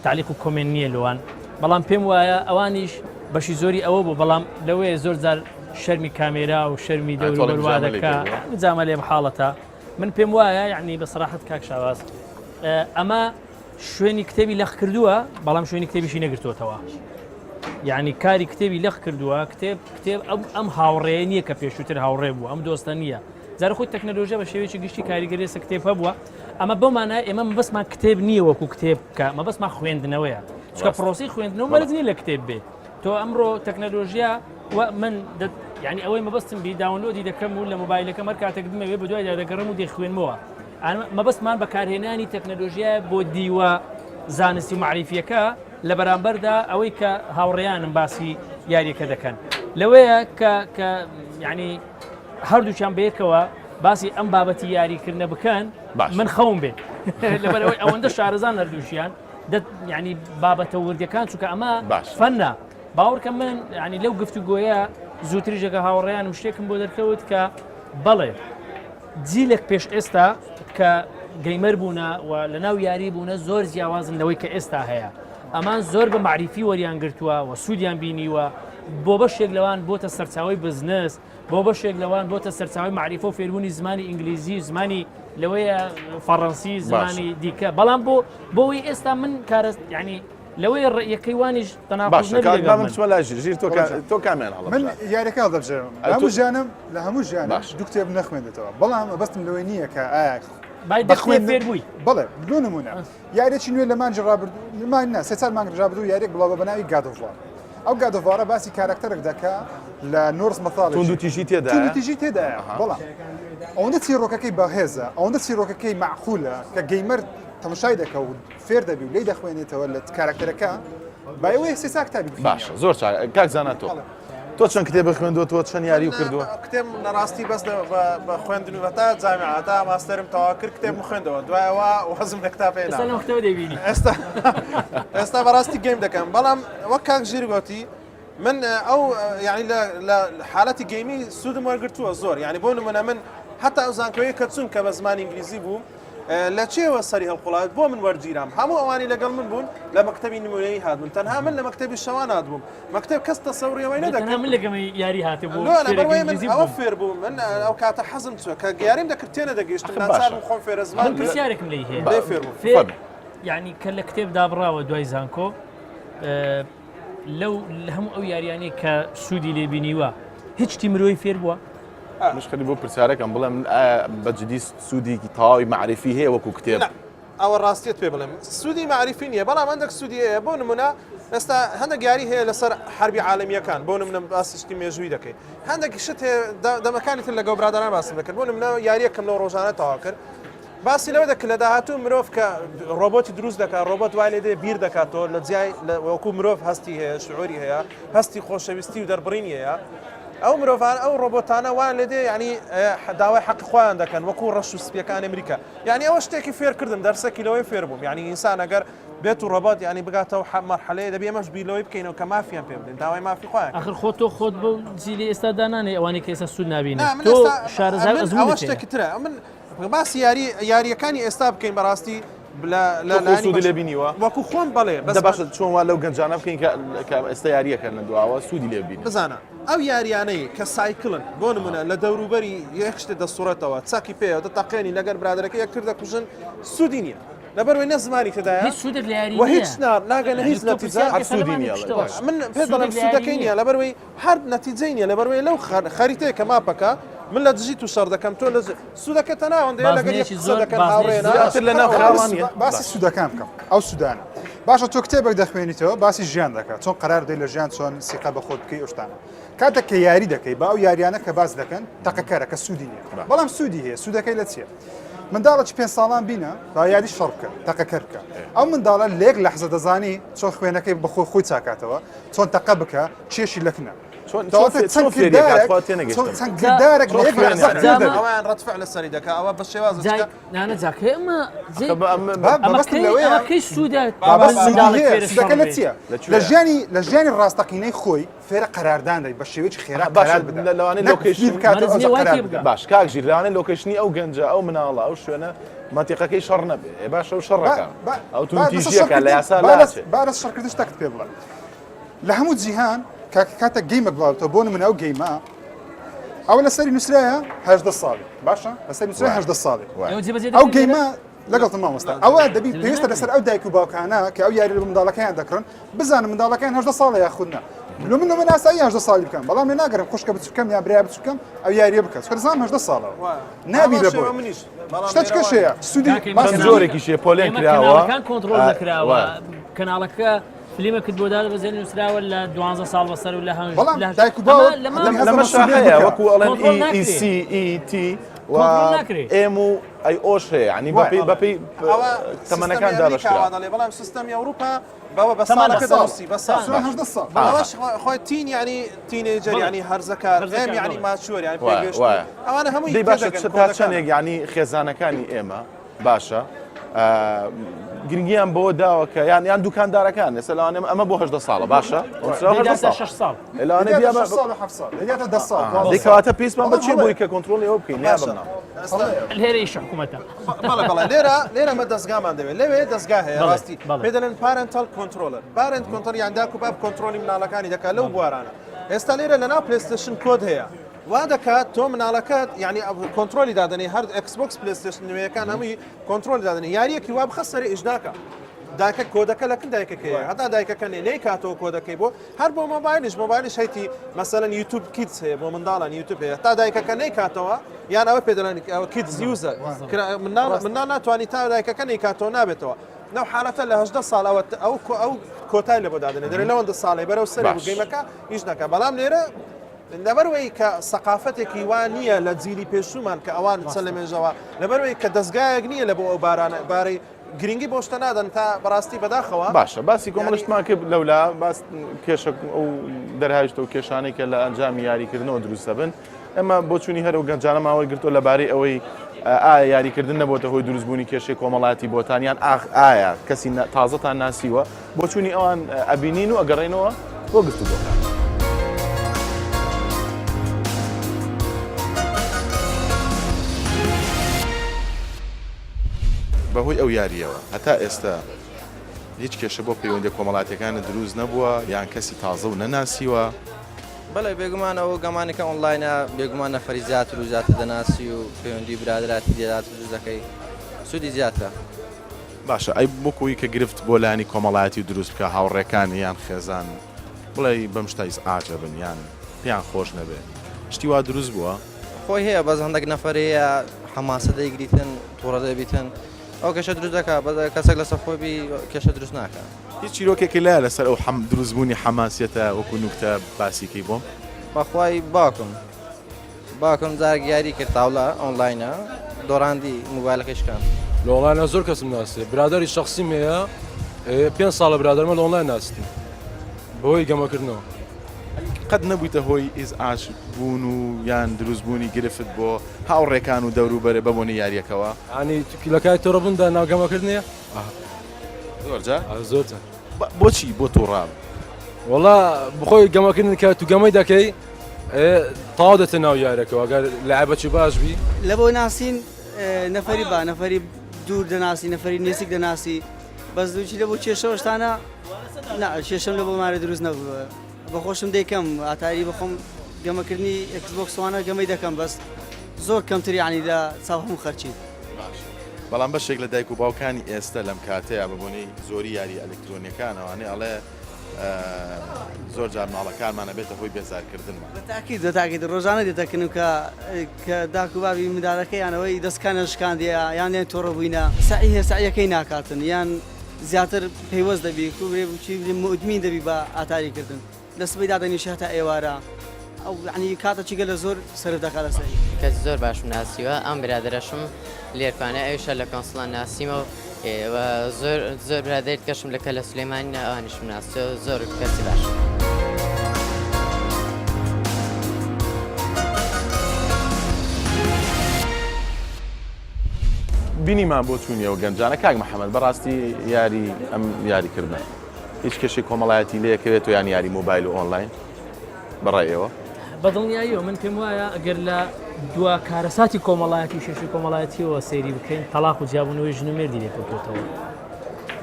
F: تعلیق و comment نییە لەوان بەڵام پێم وایە ئەوانیش بەشی زۆری ئەوە بوو بەڵام لەوەیە زۆر جار شەرمی کامێرا و شەرمی دەوروبەروادەکە جامە لێ حاڵەتە من پێم وایە یعنی بە سەراحەت کاک شاواز ئەمە شوێنی کتێبی لەخ کردووە بەڵام شوێنی کتێبیشی نەگرتووەتەوە یعنی کاری کتێبی لەخ کردووە کتێب کتێب ئەم ئەم هاوڕێ نییە کە پێشووتر هاوڕێ بوو ئەم دۆستە نییە جارە خۆی تەکنەلۆژیا بە شێوەیەکی گشتی کاریگەری لەسەر کتێب هەبووە ئەمە بەو مانایە ئێمە مەبەستمان کتێب نییە وەکو کتێب کە مەبەستمان خوێندنەوەیە چونکە پرۆسی خوێندنەوە مەرج نییە لە کتێب بێ تۆ ئەمڕۆ تەکنەلۆژیا و من یعنی ئەوەی مەبەستم بی download ی دەکەم و لە مۆبایلەکەم هەر کاتێک بمەوێ بە دوایدا دەگەڕم و دەیخوێنمەوە مەبەستمان بەکارهێنانی تەکنەلۆژیا بۆ دیوە زانستی و معریفیەکە لە بەرامبەردا ئەوەی کە هاوڕێیانم باسی یاریەکە دەکەن لەوەیە کە کە یعنی هەردووکیان بەیەکەوە باسی ئەم بابەتی یاریکردنە بکەن من خەوم بێت لەبەرەوەی ئەوەندە شارەزان هەردووشیان ینی بابەتە وردەکان چونکە ئەمە فەنە باوەڕکە من ینی لەو گفتوگۆیە زووتریژەکە هاوڕێیانم شتێکم بۆ دەرکەوت کە بەڵێ جیلێک پێش ئێستا کە gamer بوونە و لە ناو یاری بوونە زۆر جیاوازن لەوەی کە ئێستا هەیە ئەمان زۆر بە معریفی وەریان گرتووە و سوودیان بینیوە بۆ بەشێک لەوان بۆتە سەرچاوی بزنس بۆ بەشێک لەوان بۆتە سەرچاوی مەعریفە و فێربوونی زمانی ئینگلیزی زمانی لەوەیە فەڕەنسی زمانی دیکە بەڵام بۆ بۆی ئێستا من کارە ینی لەوەی ڕێیەکەی وانیش
A: باشە کاک با من بچمە لای ژیر ژیر تۆ تۆ کامیان هەڵەبژارد
E: من یاریەکە هەڵدەبژێرم لە هەموو ژیانم لە هەموو ژیانم دوو کتێب نەخوێندێتەوە بەڵام مەبەستم لەوەی نییە کە ئایا
F: بە خوێندن فێر بووی
E: بەڵێ بۆ نمونە یاریی نوێ لە مانگی ڕابردوو مانگ نا سێ چار مانگ ڕابردوو یاریێک بڵاو بە ناوی God of War ئەو God of War ە باسی کارەکتەرێک دەکا لە Norse mythology
A: توندوتیژی تێدایە
E: توندوتیژی تێدایە بەڵام ئەوەندە چیرۆکەکەی بەهێزە ئەوەندە چیرۆکەکەی مەعقولە کە gamer تەماشای دەکا و فێر دەبی و لێی دەخوێنێتەوە لە کارەکتەرەکە بایەوەی سێ چار کتابی
A: باشە زۆر چاک کاک زانا تۆ تۆ چەند کتێبە خوێندووە چەند یاری کردووە؟
G: کتێب لە ڕاستی بەس بە خوێندن و هەتا جامیعە تا ماستەرم تەواو کرد کتێبم خوێندەوە دوایەوە وازم لە کتاب هێنا
F: ئێستا لەم کتێبە دەیبینی
G: ئێستا ئێستا بەڕاستی game دەکەم بەڵام وەک کاک ژیر گوتی من ئەو یعنی لە حالەتی game ی سوودم وەرگرتووە زۆر یعنی بۆ نمونە من حتا ئەو زانکۆیە کە چوون کە بە زمانی ئینگلیزی بوو لە چێوە سەری هەڵقوڵاوێت بۆ من وەرگیرام هەموو ئەوانی لەگەڵ من بوون لە مەکتەبی نمونەیی هاتبوون تەنها من لە مەکتەبی شەوان هاتبووم مەکتەب کەس تەسەوری ئەوەی نەدەکرد
F: تەنها من لە گەمەی یاری هاتبووم
G: لۆ لەبەر ئەوەی من
F: فێرە
G: ئەوە
F: بووم.
G: فێر بووم من ئەو کاتە حەزم چووە کە یاریم دەکرد تێنەدەگەیشتم
A: ئەخ
G: ناچار
A: باشە.
G: بووم خۆم فێرە زمان
F: من پرسیارێکم لێی هەیە
G: لێ فێر بووم
F: فێر
A: فەرموو.
F: یعنی کە لە کتێب دابڕاوە دوای زانکۆ ئە، لەو لە هەموو ئەو یاریانەی کە سوودی لێ بینیوە هیچ شتی مرۆیی فێر بووە
A: منش خەریک بوو پرسیارەکەم بڵێم من ئایا بە جدی سوودێکی تەواوی مەعریفی هەیە وەکو کتێب؟
G: نا ئەوە ڕاستیت پێ بڵێم سوودی مەعریفی نییە بەڵام هەندێک سوودی هەیە بۆ نمونە ئێستا هەندێک یاری هەیە لەسەر حربی عالەمیەکان بۆ نمونە باسی شتی مێژووی دەکەی هەندێک شت هەیە دەمەکانی تر لەگەڵ برادەران باسم دەکرد بۆ نمونە یاریەکەم لەو ڕۆژانە تەواو کرد باسی لەوە دەکرد لە داهاتوو مرۆڤ کە ڕۆبۆتی دروست دەکات ڕۆبۆت وای لێ دێ بیر دەکاتەوە لە جیای وەکو مرۆڤ هەستی هەیە شعوری هەیە هەستی خۆشەویستی و دەربڕینی هەیە ئەو مرۆڤان ئەو ڕۆبۆتانە وایان لێ دێ یعنی داوای حەقی خۆیان دەکەن وەکو ڕەش و سپیەکانی ئەمریکا یعنی ئەوە شتێکی فێرکردم دەرسێکی لەوەی فێر بووم یعنی ئینسان ئەگەر بێت و ڕۆبۆت یعنی بگاتەوە مەرحەلەیە دەبێ ئێمەش بیر لەوەی بکەینەوە کە مافیان پێ بدەین داوای مافی خۆیان
F: ئاخر خۆ تۆ خۆت بەو جیلی ئێستا دانانێ ئەوانەی کە ئێستا سوود نابینن
G: نا من
F: تۆ
G: ئێستا
F: شارەزای
G: من
F: ئەزموونت
G: ئەوە
F: هەیە.
G: شتێکی ترە من باسی یاری یاریەکانی ئێستا بکەین بەڕاستی لە لە
A: تۆ خۆ
G: لایەنی
A: سوودی
G: بەش
A: لێ بینیوە؟
G: وەکو خۆم بەڵێ بەس
A: دە باشە چۆن وا لەو گەنجانە بکەین کە کە ئێستا یاریەکەن لە دواوە سوودی لێ ببینن؟
G: بزانە ئەو یاریانەی کە cycle ن بۆ نمونە لە دەوروبەری یەک شتێ دەسوڕێتەوە چەکی پێیە دەتەقێنی لەگەر برادەرەکە یەکتر دەکوژن سوودی نییە. لەبەروەی نە زمانی تێدایە
F: هیچ سوودێک لە یاری
G: و هیچ
F: نییە.
G: نا ناگەنە
F: یعنی
G: هیچ
F: تۆ
G: نەتیجە
F: پرسیار
A: هەر
F: کە
A: سوودی
F: سەلەمانی
A: نییە ئەڵێ.
F: پشتەوە.
A: باش.
G: من پێت دەڵێم
F: سوودێک لە یاری
G: سوودەکەی نییە
F: نییە.
G: لەبەروەی هەر نەتیجەی نییە لەبەروەی لەو خەر- خەریتەیە کە map ەکە من لە دژی تو شەڕ دەکەم تۆ لە سوودەکە تەنها ئەوەندەیە لەگەر یەک
F: بازنەیەکی
G: قسە
F: زۆر
G: دەکەن
F: بازنەیەکی
G: هاوڕێنە
F: زۆر
A: زیاتر لە ناو خراوان نییە.
E: باسی
A: باش.
E: سوودەکان بکەم ئەو سوودانە باشە تۆ کتێبێک دەخوێنیتەوە باسی ژیان دەکات چۆن قەرار دەی لە ژیان چۆن سیقە بە خۆت بکەی ئەو شتانە کاتێک کە یاری دەکەی با ئەو یاریانە کە باس دەکەن تەقەکەرە کە سوودی نییە بەڵام سوودی هەیە سوودەکەی لە چییە منداڵێکی پێ ساڵان بینە با یاری شەڕ بکە تەقەکەر بکە ئەو منداڵە لە یەک لەحزە دەزانی چۆن خوێنەکەی بەخۆی خۆی چاکاتەوە چۆن تەقە بکە کێشی لەکنە
A: چۆن
E: تەواوەتە
A: چۆن
E: چەند
A: فێری ئەکات؟
E: کردارێک
A: خوا تێنەگەیشتم.
E: چۆن چەند کردارێک لە
A: چۆن
E: یەک
A: خوێنی
E: لەحزە
A: ئەکات؟
E: فێر دەبێت.
G: ئەویان ڕەد فعل لەسەری دەکا ئەوە بە شێوازە
F: جای
G: چکە
F: نانە جاکەی ئەمە جێ
A: ئەخە بە ئەمە
E: با
F: ئەمە
E: مەبەستم
F: کەی
E: لەوەیە
F: ئەمە کەی سوودە
E: با
G: با
E: بەس سوودی
F: منداڵێک
E: هەیە
F: فێرە شەڕ
E: سوودەکە لە
F: بێ؟
E: چییە
A: لە
E: لە
A: کوێیە؟
E: ژیانی لە ژیانی ڕاستەقینەی خۆی فێرە قەراردان دەبی بە شێوەیەکی خێرا
A: باشە
E: قەرار بدە
A: لە لەوانەیە
E: نەک
A: location
E: بیر بکاتەوە
F: مەرج نییە
E: ئەوجا
F: وای
E: قەرار
F: تێ
E: بدە
F: بگا.
A: باش کاک ژیر لەوانەیە location ی ئەو گەنجە ئەو مناڵە ئەو شوێنە مەنتیقەکەی شەڕ نەبێ ئێ باشە ئەو
E: با
A: شەڕەکە
E: با
A: ئەو
E: با لەسەر
A: توندتیژیەکە لە
E: شەڕکردن
A: یاسا
E: با لەس
A: لاچێ
E: با لەسەر شەڕکردن شتێکت پێ بڵێم لە هەموو جیهان کاکە کاتێک game ێک بڵاوتەوە بۆ نمونە ئەو game ە ئەوە لەسەری نووسرایە 18 ساڵی باشە لەسەری نووسرایە 18 ساڵی
A: وایە.
F: ئێوە جێبەجێ
E: ئەو
F: دەکرێت لێرە؟
E: game ە لەگەڵتم مامۆستا ئەوە دەبی
F: جێبەجێ
E: پێویستە
F: ناکرێت.
E: لەسەر ئەو دایک و باوکانە کە ئەو یاری لە منداڵەکەیان دەکڕن بزانن منداڵەکەیان 18 ساڵە یاخود نا لۆ من لۆ من ئاسایی 18 ساڵی بکەم بەڵام لێ ناگەرم خوشکە بچووکەم یان برای بچووکەم ئەو یاریە بکە چونکە دەزانم 18 ساڵەوە نابی
G: هەمان
E: لە
G: شێوە
E: بۆی
G: منیش بەڵام
E: شتە
G: لێرە
E: چکەشەیە
G: وانیە.
E: سوودی
F: کاکە ئێمە
E: باسی
A: چەند
F: کەناڵ-
A: جۆرێکیش هەیە پۆلێن
F: ئێمە
A: کراوە
F: کەناڵەکان کۆنتڕۆڵ
A: ئا،
F: نەکراوە
A: وایە.
F: کەناڵەکە فلیمەکت بۆ دادەبەزێنن نووسراوە لە دوانزە ساڵ بەسەر و لە هەنج
E: بەڵام
F: لە
E: دایک و
F: ئەمە
E: باوک
F: لەمە
E: دەبی هەست بە
A: لەمەشا
E: مەسئولیەت
A: هەیە
E: بکە.
A: وەکو ئەڵێن
F: کۆنتڕۆڵ
A: ئی ئی
F: ناکرێ.
A: سی ئی تی و
F: کۆنتڕۆڵ ناکرێ.
A: ئێم و ئەی ئۆش هەیە یعنی
E: وایە.
A: بەپێی بەپێی
G: ئەوە
A: تەمەنەکان
G: سیستەمی
A: دابەش
G: ئەمریکا وا
A: کراوە.
G: دەڵێ بەڵام سیستەمی ئەوروپا بەوە بە
F: تەمەن
G: ساڵەکە
F: بە ساڵ.
G: دەنووسی بە ساڵ.
E: سوێن 18 ساڵ.
G: بەڵام ئەوەش خۆی teen یعنی teenager
F: بەڵێ.
G: یعنی هەرزەکار
F: هەرزەکار،
G: ئێم یعنی
F: بەڵێ.
G: mature یعنی
A: وایە،
G: پێگەیشتوو
A: وایە.
G: ئەوانە هەمووی
A: دەی باشە
G: تێدەگەن
A: تا
G: کۆدەکان.
A: چەندێک یعنی خێزانەکانی ئێمە باشە گرنگیان بەوە داوە کە یان یان دوکاندارەکان ئێستا لەوانەیە ئەمە بۆ 18 ساڵە باشە
F: دەیداتە
A: ساڵ
F: شەش ساڵ.
A: لەوانەیە بیا
E: دەیاتە 6 ساڵ و 7 ساڵ دەیاتە 10 ساڵ 12
A: دەی
E: ساڵ.
A: کەواتە پێویستمان بە
E: بەڵام
A: چیە
E: هەڵەیە.
A: بۆی کە کۆنترۆڵی ئەوە بکەین
G: باشە.
A: بەڵام
G: ئێستا
F: لێرە ئیش حکوومەتە.
G: بەڵێ بەڵێ لێرە لێرە مە دەزگامان دەوێت لەوێ دەزگا هەیە
F: بەڵێ،
G: ڕاستی
F: بەڵێ.
G: پێ دەڵێن parental controller parent control یان داک و باب کۆنترۆلی مناڵەکانی دەکات لەو بوارانە ئێستا لێرە لەناو پلەیستەیشن کۆد هەیە وا دەکات تۆ مناڵەکەت یعنی کۆنترۆلی دادەنێ هەر ئێکسبۆکس پلەیستەیشن نوێیەکان هەمووی کۆنترۆلی دادەنێ یاریەکی وا بخە سەرێ ئیش ناکا دایکە کۆدەکە لە کن دایکەکەیە هەتا دایکەکە نێ نەیکاتەوە کۆدەکەی بۆ هەر بۆ مۆبایلیش مۆبایلیش هەیتی مەسەلەن یوتیوب Kids هەیە بۆ منداڵان یوتیوب هەیە تا دایکەکە نەیکاتەوە یان ئەوە پێ دەڵێن ئەوە kids user مناڵ مناڵ ناتوانانی تا دایکەکە نەیکاتەوە نابێتەوە لەو حالەتە لە 18 ساڵ ئەوە ئەو ئەو کۆتای لە بۆ دادەنێ دەرێ لەوەندە ساڵی بەرەو سەر
A: باش.
G: game ەکە ئیش نەکە بەڵام لێرە لەبەروەی کە سەقافەتێکی وا نییە لە جیلی پێشوومان کە ئەوان چەند لە مێژەوە لەبەروەی کە دەستگایەک نییە لە بۆ ئەو بارانە بارەی گرنگی بۆ شتە نادەن تا بەڕاستی بەداخەوە.
A: باشە باسی کۆمەڵە شتمان کرد لەولا باس کێشە ئەو دەرهاویشتە و کێشانەی کە لە ئەنجامی یاریکردنەوە دروست دەبن ئێمە بۆچوونی هەر ئەو گەنجانەمان وەرگرتووە لەبارەی ئەوەی ئایا یاریکردن نەبۆتە هۆی دروستبوونی کێشەی کۆمەڵایەتی بۆتان یان ئاخ ئایا کەسی تازەتان ناسیوە بۆچوونی ئەوان ئەبینین و ئەگەڕێنەوە بۆ گفتوگۆکان. بەهۆی ئەو یارییەوە هەتا ئێستا هیچ کێشە بۆ پەیوەندیە کۆمەڵاتیەکانت دروست نەبووە یان کەسی تازە و نەناسیوە؟
H: بەڵێ بێگومان ئەو گەمانەکە ئۆنڵاینە بێگومان نەفەری زیاتر و زیاتر دەناسی و پەیوەندی برادەراتی زیاتر دروست دەکەی سوودی زیاترە.
A: باشە ئەی وەکو کە گرفت بۆ لایەنی کۆمەڵایەتی دروست بکا هاوڕێکانی یان خێزان بڵێی بەم شتە ئیزعاج ئەبن یان پێیان خۆش نەبێ شتی وا دروست بووە؟
H: خۆی هەیە بەس هەندێک نەفەر هەیە حەماسە دەیگریتن توڕە دەبیتن ئەو کێشە دروست دەکا بەس ئەگەر کەسێک لەسەر خۆی بی کێشە دروست ناکا.
A: هیچ چیرۆکێکی لایە لەسەر ئەو حەم دروست بوونی حەماسیەتە وەکو نوکتە باسی کەی بۆم؟
H: بەخوای باوکم باوکم جارێک یاری کرد تاوڵە ئۆنڵاینە دۆڕاندی موبایلەکەی شکاند.
D: لە ئۆنڵاینە زۆر کەسم ناسیە برادەری شەخسیم هەیە پێنج ساڵە برادەرمە لە ئۆنڵاین ناستیم بەهۆی گەمەکردنەوە.
A: قەت نەبوویتە هۆی ئیزعاج بوون و یان دروست بوونی گرفت بۆ هاوڕێکان و دەوروبەرت بە بۆنەی یارییەکەوە؟
D: یانی لە کاتی توڕەبووندا ناو گەمەکردنێ؟
A: زۆر جار؟
D: زۆر جار.
A: بۆچی بۆ توڕە؟
D: وەڵا بخۆی گەمەکردن کە تو گەمەی دەکەی تەواو دەچێت ناو یاریەکەوە گەر لعبەکی باش بی.
C: لە بۆ ناسین نەفەری با نەفەری دوور دەناسی نەفەری نێزیک دەناسی بەس دووچی لە بۆ کێشەوە شتانە نا کێشەم لە بۆ مارە دروست نەبووە بە خۆشم دەیکەم ئاتاری بەخۆم گەمەکردنی ئێکس بۆکس وانە گەمەی دەکەم بەس زۆر کەمتر یعنی لە چاو هەموو خەرچی.
A: باش. بەڵام بەشێک لە دایک و باوکانی ئێستە لەم کاتەیا بە بۆنەی زۆری یارییە ئەلکترۆنیەکان ئەوانەی ئەڵێ زۆر جار ماڵەکانمان ئەبێتە هۆی بێزارکردنمان.
C: بە تاکید بە تاکید ڕۆژانە دێتە کنم کە کە داک و بابی مندالەکەیان ئەوەی دەستکانیان شکاندیە یان لێیان توڕە بووینە سەعی هەیە سەعیەکەی ناکاتن یان زیاتر پەیوەست دەبی کو برێ بچی برێ موئدمین دەبی بە ئاتاری کردن لە سبەی دادەنیشی هەتا ئێوارە ئەو یەعنی کاتە چیگە لە زۆر سەرف دەکا لەسەری.
I: کەس زۆر باشم ناسیوە ئەم برادەرەشم لێرپانە ئەویشە لە کۆنسڵان ناسیمە و و زۆر زۆر برادەری کەشم لە کە لە سلێمانی ئەوانیشم ناسیوە زۆر کەسی باش.
A: بینیمان بۆ چوونی ئەو گەنجانە کاک محەممەد بەڕاستی یاری ئەم یاریکردە هیچ کێشەی کۆمەڵایەتی لێکەوێتەوە یان یاری مۆبایل و ئۆنلاین بەڕای ئێوە؟
F: بە دڵنیاییەوە من پێم وایە ئەگەر لە دوا کارەساتی کۆمەڵایەتی و شێشی کۆمەڵایەتیەوە سەیری بکەین تەلاق و جیابوونەوەی ژن و مێردی لێکەوتوێتەوە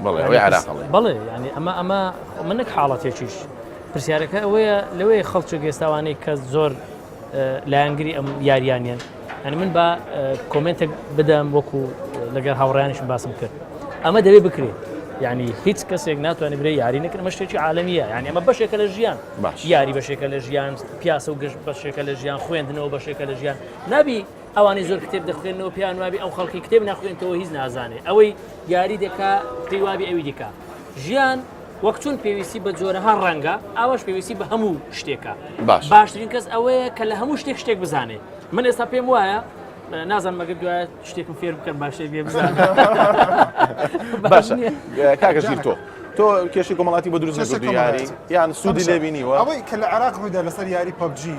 A: بەڵێ ئەوەی عێراق ئەڵێ
F: بەڵێ یعنی ئەمە ئەمە من نەک حاڵەتێکیش پرسیارەکە ئەوەیە لەوەیە خەڵچێک ئێستاوانەی کە زۆر لایەنگری ئەم یاریانیان یعنی من با کۆمنتێک بدەم وەکو لەگەر هاوڕیانیشم باسم کرد ئەمە دەبێ بکرێت یعنی هیچ کەسێک ناتوانێت برێ یاری نەکرد ئەمە شتێکی عالەمیە یعنی ئەمە بەشێکە لە ژیان
A: باش
F: یاری بەشێکە لە ژیان پیاسە و گشت بەشێکە لە ژیان خوێندنەوە بەشێکە لە ژیان نابی ئەوانەی زۆر کتێب دەخوێنەوە پێیان وابی ئەو خەڵکی کتێب ناخوێنتەوە هیچ نازانێ ئەوەی یاری دەکا پێی وابی ئەوی دیکە ژیان وەک چۆن پێویستی بە جۆرەها ڕەنگە ئاواش پێویستی بە هەموو شتێکە
A: باش
F: باشترین کەس ئەوەیە کە لە هەموو شتێک شتێک بزانێ من ئێستا پێم وایە نازانم مەگەر دوایە شتێکم فێر بکەن باشێ بێ بزانم
A: باشە کاکە ژیر تۆ تۆ کێشەی کۆمەڵاتی بۆ دروست نەکردو یاری یان سوودی لێ بینیوە
E: ئەوەی کە لە عێراق ڕوویدا لەسەر یاری پەبجی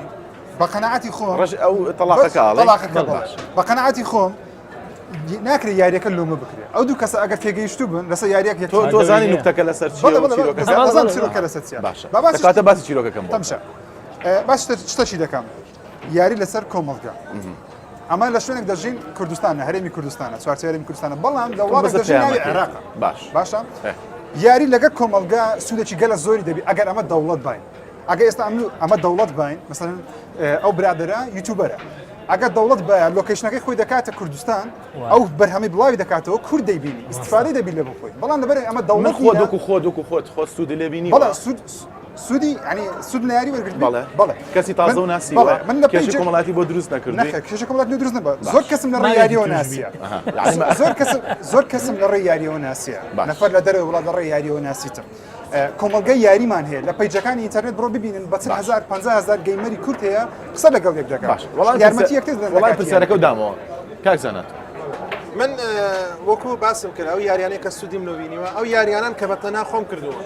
E: بە قەناعەتی خۆم
A: ڕەش ئەو تەڵاقەکە ئەڵێ
E: تەڵاقەکە بەڵێ. بە قەناعەتی خۆم ناکرێت یاریەکە لۆمە بکرێت ئەو دوو کەسە ئەگەر تێگەیشتوو بن لەسەر یاریەک
A: تۆ تۆ زانی نوکتەکە لەسەر چییە
E: بەڵێ بەڵێ بەڵێ چیرۆکە لەسەر چییە
A: باشە با باسی کاتە باسی چیرۆکەکەم بۆ
E: تەمشا باس شتەشی دەکەم یاری لەسەر کۆمەڵگە ئەمە لە شوێنێک دەژین کوردستانە هەرێمی کوردستانە چوارچێوەی هەرێمی کوردستانە بەڵام لە وڵاتێک دەژین ناوی عێراقە
A: باش
E: باشە یاری لەگەر کۆمەڵگە سوودێکی گەلە زۆری دەبی ئەگەر ئەمە دەوڵەت باین ئەگەر ئێستا ئەمن ئەمە دەوڵەت باین مەسەلەن ئەو برادەرە یوتیوبەرە ئەگەر دەوڵەت بە location ەکەی خۆی دەکاتە کوردستان ئەو بەرهەمی بڵاوی دەکاتەوە کورد دەیبینی ئیسیفادەی دەبی لە بۆ خۆی بەڵام لەبەر ئەمە دەوڵەت
A: خۆ دۆک و خۆ دۆک و خۆت خۆ سوودی لێبینی
E: بەڵێ سوود سوودی ینی سوود لە یاری وەرگرت
A: بەڵێ
E: بەڵێ
A: کەسی تازە و ناسی
E: بەڵێ من لە
A: کێشەی کۆمەڵاتی بۆ دروست نەکردووی
E: نەخێر کێشەی کۆمەڵاتی دروست نەبووە زۆر کەسم لە ڕێی یاریەوە ناسیە زۆر کەسم زۆر کەسم لە ڕێی یاریەوە ناسیە نەفەر لە دەرەوەی وڵات لە ڕێی یاریەوە ناسیتم کۆمەڵگەی یاریمان هەیە لە page ەکانی ئینتەرنێت بڕۆ ببینن بە 40 هەزار 50 هەزار gamer ی کورد هەیە قسە لەگەڵ یەک دەکات
A: باش وەڵام
E: یارمەتی یەکتر دەدەن
A: وەڵام
E: لە کاتی
A: پرسیارەکە و دامەوە کاک زانات
G: من وەکو باسم کرد ئەو یاریانەی کە سوودیم لۆ بینیوە ئەو یاریانان کە بە تەنها خۆم کردووە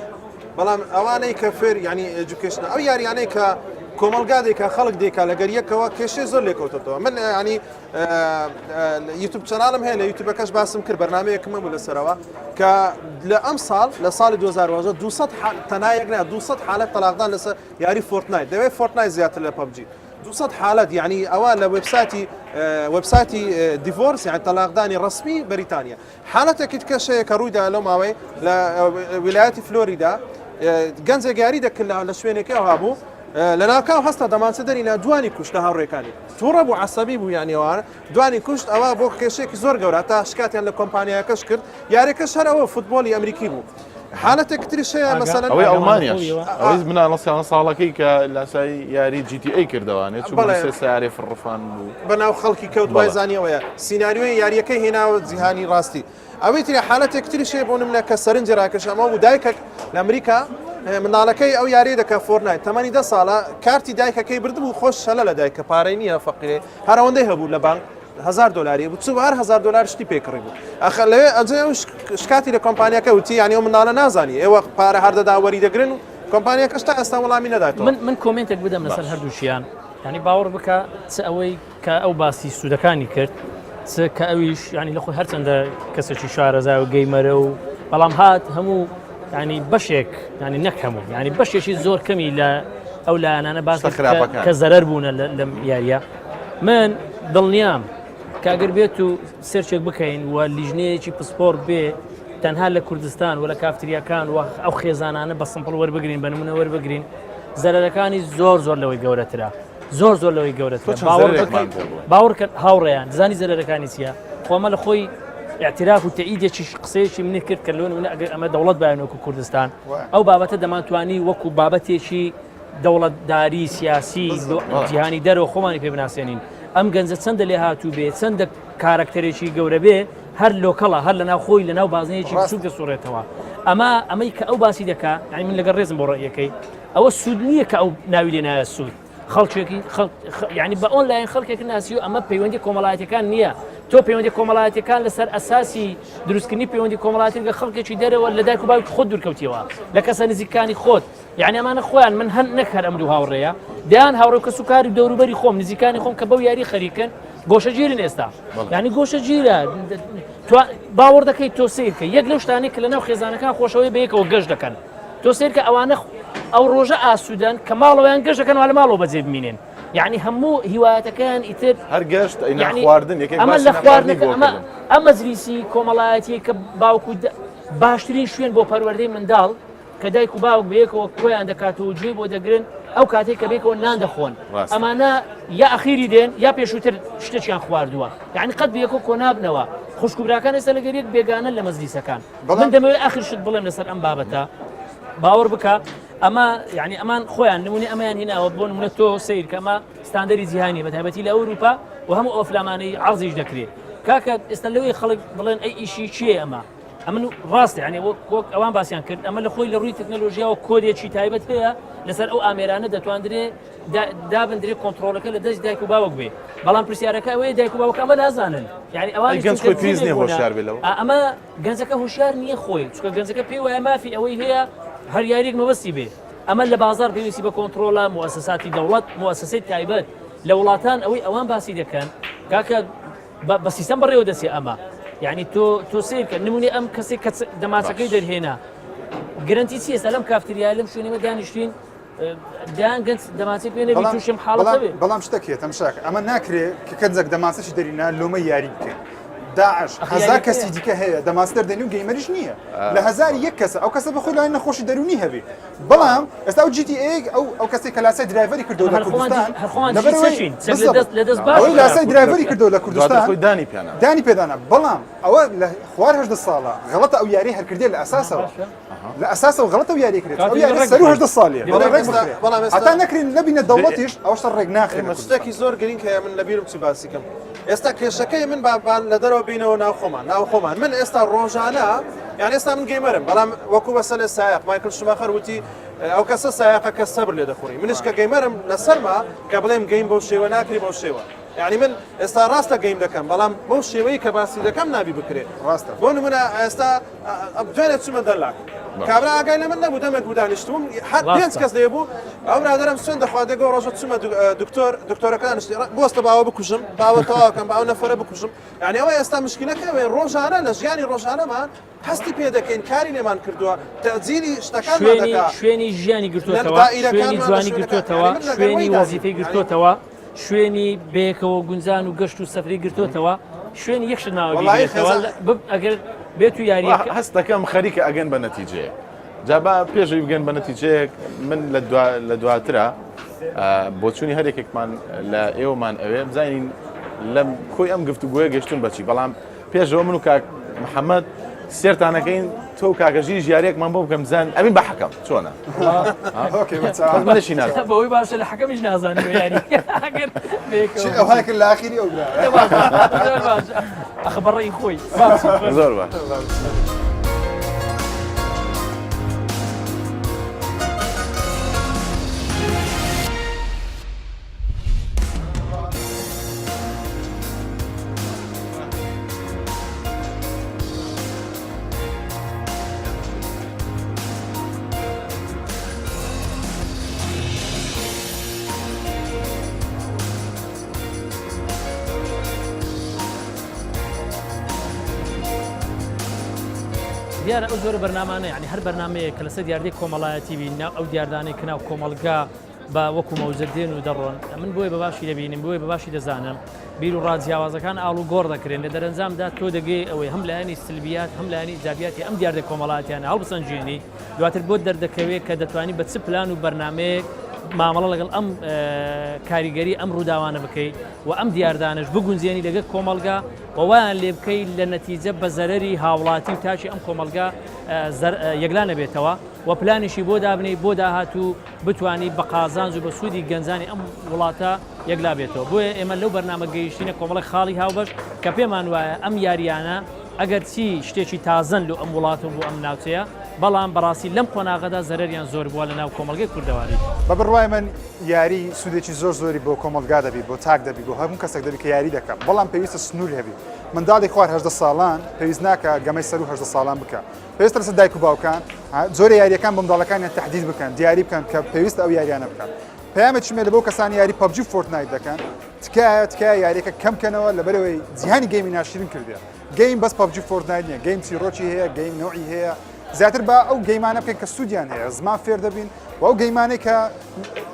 G: بەڵام ئەوانەی کە فێر ینی education ە ئەو یاریانەی کە کۆمەلگا دەیکا خەڵک دەیکا لەگەر یەکەوە کێشەی زۆر لێکەوتەوە من ینی YouTube channel م هەیە لە یوتیوبەکەش باسم کرد بەرنمەیەکم هەبوو لەسەرەوە کە لە ئەم ساڵ لە ساڵی 2010 200 تەنها یەک نا 200 حالەت تەلاقدان لەسەر یاری Fortnite دەوێت Fortnite زیاتر لە PUBG 200 حالەت یعنی ئەوە لە وبسایتی وبسایتی divorce یان تەلاقدانی ڕسمی بەریتانیا حالەتێکی تکەش هەیە کە ڕوویدا لەو ماوەی لە ویلایەتی فلۆریدا گەنجێک یاری دەکرد لە شوێنێکی ئەوها بوو لە ناکاو هەستا دەمانچە دەرینا دوانی کوشت لە هاوڕێکانی تووڕە بوو عسەبی بوو یانیوان دوانی کوشت ئەوە بۆ کێشێکی زۆر گەورە تا شکاتیان لە کۆمپانیاکەش کرد یاریەکەش هەر ئەوە فوتبۆلی ئەمریکی بوو حالەتێک تریش هەیە مەسەلەن
A: ئەوەی ئەڵمانیاش ئەوەی مناڵە سیانە ساڵەکەی کە لاسایی یاری GTA کردەوانێ چوو
G: بەڵێ.
A: سێ سیارەی فڕفان بوو
G: بەناو خەڵکی کەوت وای
A: بەڵێ.
G: زانیەوەیە سیناریۆی یاریەکەی هێناوە جیهانی ڕاستی ئەوەی تری حالەتێک تریش هەیە بۆ نمونە کە سەرنجی ڕاکێشا ئەمە بوو دایکێک لە ئەمریکا اه، منداڵەکەی ئەو یاریە دەکا Fortnite تەمەنی دە ساڵە کارتی دایکەکەی بردبوو خۆش شەلە لە دایکە پارەی نییە فەقیرێ هەر ئەوەندەی هەبوو لە بانک هەزار دۆلاری بوو چوو هەر هەزار دۆلار شتی پێ کڕی بوو ئەخە لەوێ ئەجێ ئەو شکاتی لە کۆمپانیاکە وتی یعنی ئەو منداڵە نازانی ئێوە پارە هەر دەدا وەری دەگرن و کۆمپانیاکەش تا ئێستا وەڵامی نەداتەوە.
F: من من comment ێک بدەم لەسەر هەردووکیان یعنی باوەڕ بکە چ ئەوەی کە ئەو باسی سوودەکانی کرد چ کە ئەویش ینی لە خۆی هەرچەندە کەسێکی شارەزا و gamer ە و بەڵام هات هەموو ینی بەشێک ینی نەک هەموو ینی بەشێکی زۆر کەمی لە ئەو لایەنانە باس
A: شتە خراپەکان.
F: کە زەرەر بوونە لەم یاریە من دڵنیام کە ئەگەر بێت و search ێک بکەین و لیژنەیەکی پسپۆر بێ تەنها لە کوردستان و لە کافتریاکان و ئەو خێزانانە بە sample وەربگرین بە نمونە وەربگرین زەرەرەکانی زۆر زۆر لەوەی گەورەترە زۆر زۆر لەوەی گەورەترە
A: باوەڕ باوەڕکەن
F: هاوڕێیان زانی زەرەرەکانی چییە خۆمە لە خۆی. اعتراف و تەئیدێکیش قسەیەکی منی کرد کە لۆ نمونە ئەگەر ئەمە دەوڵەت بایەن وەکو کوردستان ئەو بابەتە دەمانتوانی وەکو بابەتێکی دەوڵەتداری سیاسی جیهانی دەرەوە خۆمانی پێ بناسێنین ئەم گەنجە چەندە لێ هاتوو بێ چەندە کارەکتەرێکی گەورە بێ هەر local ە هەر لەناو خۆی لەناو بازنەیەکی بچووک دەسوڕێتەوە ئەمە ئەمەی کە ئەو باسی دەکا یعنی من لەگەڵ ڕێزم بۆ ڕەئیەکەی ئەوە سوود نییە کە ئەو ناوی لێ نایە سوود خەڵکێکی یعنی بە ئۆنلاین خەڵکێک ناسی و ئەمە پەیوەندی کۆمەڵایەتەکان نییە تۆ پەیوەندی کۆمەڵایەتەکان لەسەر ئەساسی دروستکردنی پەیوەندی کۆمەڵاتی لە خەڵکێکی دەرەوە لە دایک و باوکی خۆت دوورکەوتیەوە لە کەسە نزیکانی خۆت یعنی ئەمانە خۆیان من هەن نەک هەر ئەم دوو هاوڕێیە دەیان هاوڕێ و کەس و کاری دەوروبەری خۆم نزیکانی خۆم کە بەو یاری خەریکن گۆشەگیرن ئێستا یعنی گۆشەگیرە باوەڕ دەکەیت تۆ سیرکە یەک لەو شتانەی کە لەناو خێزانەکان خۆشەوەی بەیەکەوە گەشت دەکەن تۆ سیرکە ئەوانە ئەو ڕۆژە ئاسوودەن کە ماڵەوەیان گەشت دەکەن وا لە ماڵەوە بەجێ بمینێن یعنی هەموو هیوایەتەکەیان ئیتر
A: هەر گەشت یعنی خواردن یەکێک
F: ئەمە لە خواردنەکە ئەمە ئەم مەجلیسی کۆمەڵایەتی کە باوکو باشترین شوێن بۆ پەروەردەی منداڵ کە دایک و باوک بەیەکەوە کۆیان دەکات و گوێی بۆ دەگرن ئەو کاتێک کە بێکەوە نان دەخۆن ئەمانە یا ئەخیری دێن یا پێشووتر شتێکیان خواردووە یعنی قەت بەیەکەوە کۆنابنەوە خوشک و براکان ئێستا لەگەر یەک بێگانە لە مەجلیسەکان من دەمەوێت ئاخر شت بڵێم لەسەر ئەم بابەتە باوەڕ بکە ئەمە یعنی ئەمان خۆیان نمونی ئەمەیان هیناوە بۆ نمونە تۆ سیر کەمە ستاندەری جیهانی بە تایبەتی لە ئەوروپا و هەموو ئەفلامانەی عرضیش دەکرێت کاکە ئێستا لەوەی خەڵک بڵێن ئەی ئیشی چیە ئەمە ئەمن ڕاستە یعنی وەک وەک ئەوان باسیان کرد ئەمە لە خۆی لە ڕووی تەکنەلۆژیاوە کۆدێکی تایبەت هەیە لەسەر ئەو ئامێرانە دەتواندرێ دابندرێ کۆنتترۆلەکە لە دەست دایک و باوک بێ بەڵام پرسیارەکە ئەوەیە دایک و باوک ئەمە نازانن یعنی ئەوان
A: گەنج خۆی پێویست نییە هۆشیار بێ لەوە.
F: ئەمە گەنجەکە هۆشیار نییە خۆی چونکە گەنجەکە پێی وایە مافی ئەوەی هەیە هەر یاریێک مەبەستی بێ ئەمە لە بازار پێویستی بە کۆنتترۆلە موسساتی دەوڵەت موسسەی تایبەت لە وڵاتان ئەوەی ئەوان باسی دەکەن کاکە بە سیستەم بەڕێوە دەچێ ئەمە یعنی تۆ تۆ سیرکە نمونی ئەم کەسێک کە دەماچەکەی دەرهێنا گرنتی چی ئێستا لەم کافتریای لەم شوێنەوە دانیشتین دایان گەنج دەماچەی پێ نەبی تووشم حاڵەتە بێ
E: بەڵام شتێک هەیە تەمشاک ئەمە ناکرێ کە کەنجێک دەماسەشی دەرینا لۆمە یاری بکەین داعش هەزار کەسی دیکە هەیە دەماس دەردێنی و gamer یش نییە لە 1001 کەسە ئەو کەسە بەخۆی لای نەخۆشی دەروونی هەبێ بەڵام ئێستا ئەو GTA ئەو ئەو کەسێک کە لاسای driver ی کردو لە کوردستان ئەوەی لاسای driver ی کردو لە کوردستان
A: خۆی دانی پێنا
E: دانی پێدانا بەڵام ئەوە لە خوار هەدە ساڵە غەڵەتە ئەو یاری هەرکردێ لە ئەساسەوە لە ئەساسەوە غەڵەتە و یاری کرێت ئەو یاری سەرو هەدە ساڵیە بەڵام هەتا نەکرین نەبینە دەوڵەتیش ئەوشتە ڕێک ناخرێت
G: شتێکی زۆر گرنگ هەیە من لەبیرم چی باسی کەم ئێستا کێشەکەی من بابان لە دەرەوە بینەوە ناو خۆمان ناو خۆمان من ئێستا ڕۆژانە یان ئێستا من gamer م بەڵام وەکو بەسەلێ سایق مایکل شوماخەر وتی ئەو کەسە سایقە کە سەبر لێ دەخوڕی منش کە gamer م لەسەرما کە بڵێم game بەو شێوە ناکری بەو شێوە یعنی من ئێستا ڕاستە game دەکەم بەڵام بەو شێوەی کە باسی دەکەم نابی بکرێت
E: ڕاستە
G: بۆ نمونە ئێستا دوێنێ چوومە دەلاک کابرا ئاگای لە من نەبوو دەمێک بوو دانیشتبووم هەر پێنج کەس لێ بوو ئەو برادەرم سوێن دەخوا دەگۆ ڕۆژە چوومە دکتۆر دکتۆرەکە دانیشتی بۆستە باوە بکوژم باوە تەواوکەم باوە نەفەرە بکوژم یعنی ئەوە ئێستا مشکلەکە ئەوەیە ڕۆژانە لە ژیانی ڕۆژانەمان هەستی پێ دەکەین کاری لێمان کردووە تەجیلی شتەکانمان دەکا
F: شوێنی ژیانی گرتووەتەوە شوێنی جوانی گرتووەتەوە شوێنی وەزیفەی گرتووەتەوە شوێنی بەیەکەوە گونجان و گەشت و سەفری گرتوتەوە شوێنی یەک شت ماوە بیگرێتەوە ئەگەر بێت و یاریەکە
A: هەست دەکەم خەریکە ئەگەن بە نەتیجەیەک جا با پێشەوی بگەن بە نەتیجەیەک من لە دواترە بۆچوونی هەر یەکێکمان لە ئێوەمان ئەوێ بزانین لەم کۆی ئەم گفتوگۆیە گەشتون بەچی بەڵام پێشەوە من و کاک محەممەد سێرتانەکەین تۆ و کاکە ژیریش یاریەکمان بۆ بکەم بزان ئەبین بە حەکەم چۆنە منشی نازانم
F: بەوەی باشە لە حەکەمیش نازانم یاری ئەگەر
E: ئەو هاکە لە ئاخیری ئەو برا
F: زۆر باشە ئەخە بەڕێی خۆی
A: زۆر باش
F: دیارە ئەو جۆرە بەرنامانە یعنی هەر بەرنمەیە کە لەسەر دیاردەی کۆمەڵایەتی بین ناو ئەو دیاردانەی کە ناو کۆمەڵگا بە وەکو مەوجە دێن و دەڕۆن، من بۆیە بە باشی دەبینم، بۆیە بە باشی دەزانم، بیر و ڕا جیاوازەکان ئاڵوگۆڕ دەکرێن، لە دەرەنجامدا تۆ دەگەی ئەوەی هەم لایەنی سلبیات هەم لایەنی ئیجابیاتی ئەم دیاردە کۆمەڵایەتیانە هەڵبسەنگێنی، دواتر بۆت دەردەکەوێ کە دەتوانی بە چ پلان و بەرنامەیەک مامەڵە لەگەڵ ئەم کاریگەری ئەم ڕووداوانە بکەیت و ئەم دیاردانەش بگونجێنی لەگەڵ کۆمەڵگا و وایان لێ بکەی لە نەتیجە بە زەرەری هاوڵاتی و تاکی ئەم کۆمەڵگا یەکلا نەبێتەوە و پلانیشی بۆ دابنێی بۆ داهاتوو بتانی بە قازانج و بە سوودی گەنجانی ئەم وڵاتە یەکلا بێتەوە بۆیە ئێمە لەو بەرنامە گەیشتینە کۆمەڵێک خاڵی هاوبەش کە پێمان وایە ئەم یاریانە ئەگەر چی شتێکی تازەن لۆ ئەم وڵات و بۆ ئەم ناوچەیە بەڵام بەڕاستی لەم قۆناغەدا زەرەریان زۆر بووە لە ناو کۆمەڵگەی کوردەواری.
E: بە بڕوای من یاری سوودێکی زۆر زۆری بۆ کۆمەڵگا دەبی بۆ تاک دەبی بۆ هەموو کەسێک دەبی کە یاری دەکا بەڵام پێویستە سنوور هەبی منداڵی خوار 18 ساڵان پێویست ناکە گەمەی سەروو 18 ساڵان بکە پێویستە لەسەر دایک و باوکان جۆرە یاریەکان بۆ منداڵەکانیان تهدید بکەن دیاری بکەن کە پێویستە ئەو یاریانە بکەن پەیامێکی مێ لە بۆ کەسانی یاری PUBG و Fortnite دەکەن تکایە تکایە یاریەکە کەم کەنەوە لەبەرەوەی جیهانی game ی ناشرین کردێ game بەس PUBG Fortnite نییە game چیڕۆکی هەیە game نەوعی هەیە زیاتر با ئەو game انە بکەن کە سوودیان هەیە زمان فێر دەبین و ئەو game انەی کە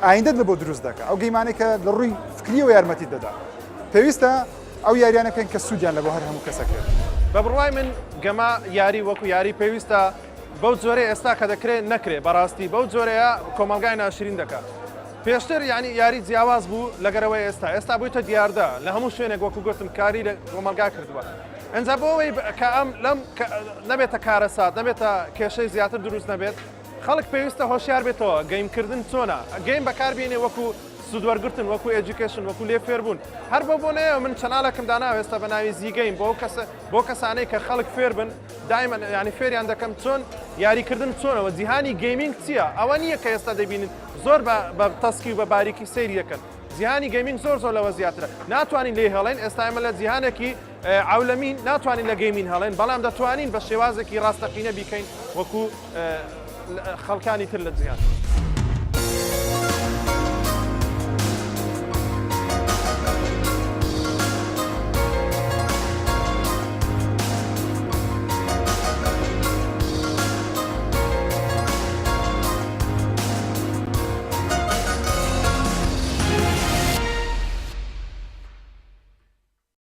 E: ئایندەت لە بۆ دروست دەکە ئەو game انەی کە لە ڕووی فکریەوە یارمەتیت دەدا پێویستە ئەو یاریانە بکەن کە سوودیان لە بۆ هەر هەموو کەسەکە.
G: بە بڕوای من گەمە یاری وەکو یاری پێویستە بەو جۆرەی ئێستا کە دەکرێت نەکرێ بەڕاستی بەو جۆرەیە کۆمەڵگای ناشرین دەکا پێشتر یعنی یاری جیاواز بوو لەگەرەوەی ئێستا ئێستا بوویتە دیاردە لە هەموو شوێنێک وەکو گوتم کاری لە کۆمەڵگا کردووە ئەنجا بۆ ئەوەی کە ئەم لەم نەبێتە کارەسات نەبێتە کێشەی زیاتر دروست نەبێت خەڵک پێویستە هۆشیار بێتەوە game کردن چۆنە game بەکاربیێنێ وەکو سوودوەرگرتن وەکو education وەکو لێ فێربوون هەر بۆ بۆنەیە من channel ێکم دانا ئێستا بە ناوی زی گەیم بۆ کەسە بۆ کەسانەی کە خەڵک فێر بن دایمەن یانی فێریان دەکەم چۆن یاریکردن چۆنەوە جیهانی gaming چییە ئەوە نییە کە ئێستا دەبینن زۆر بە تەسکی و بە باریکی سەیری دەکەن جیهانی gaming زۆر زۆر لەوە زیاترە ناتوانین لێ هەڵێن ئێستا ئێمە لە جیهانێکی عولەمین ناتوانین لە gaming هەڵێن بەڵام دەتوانین بە شێوازێکی ڕاستەقینە بیکەین وەکو خەڵکانی تر لە جیهان.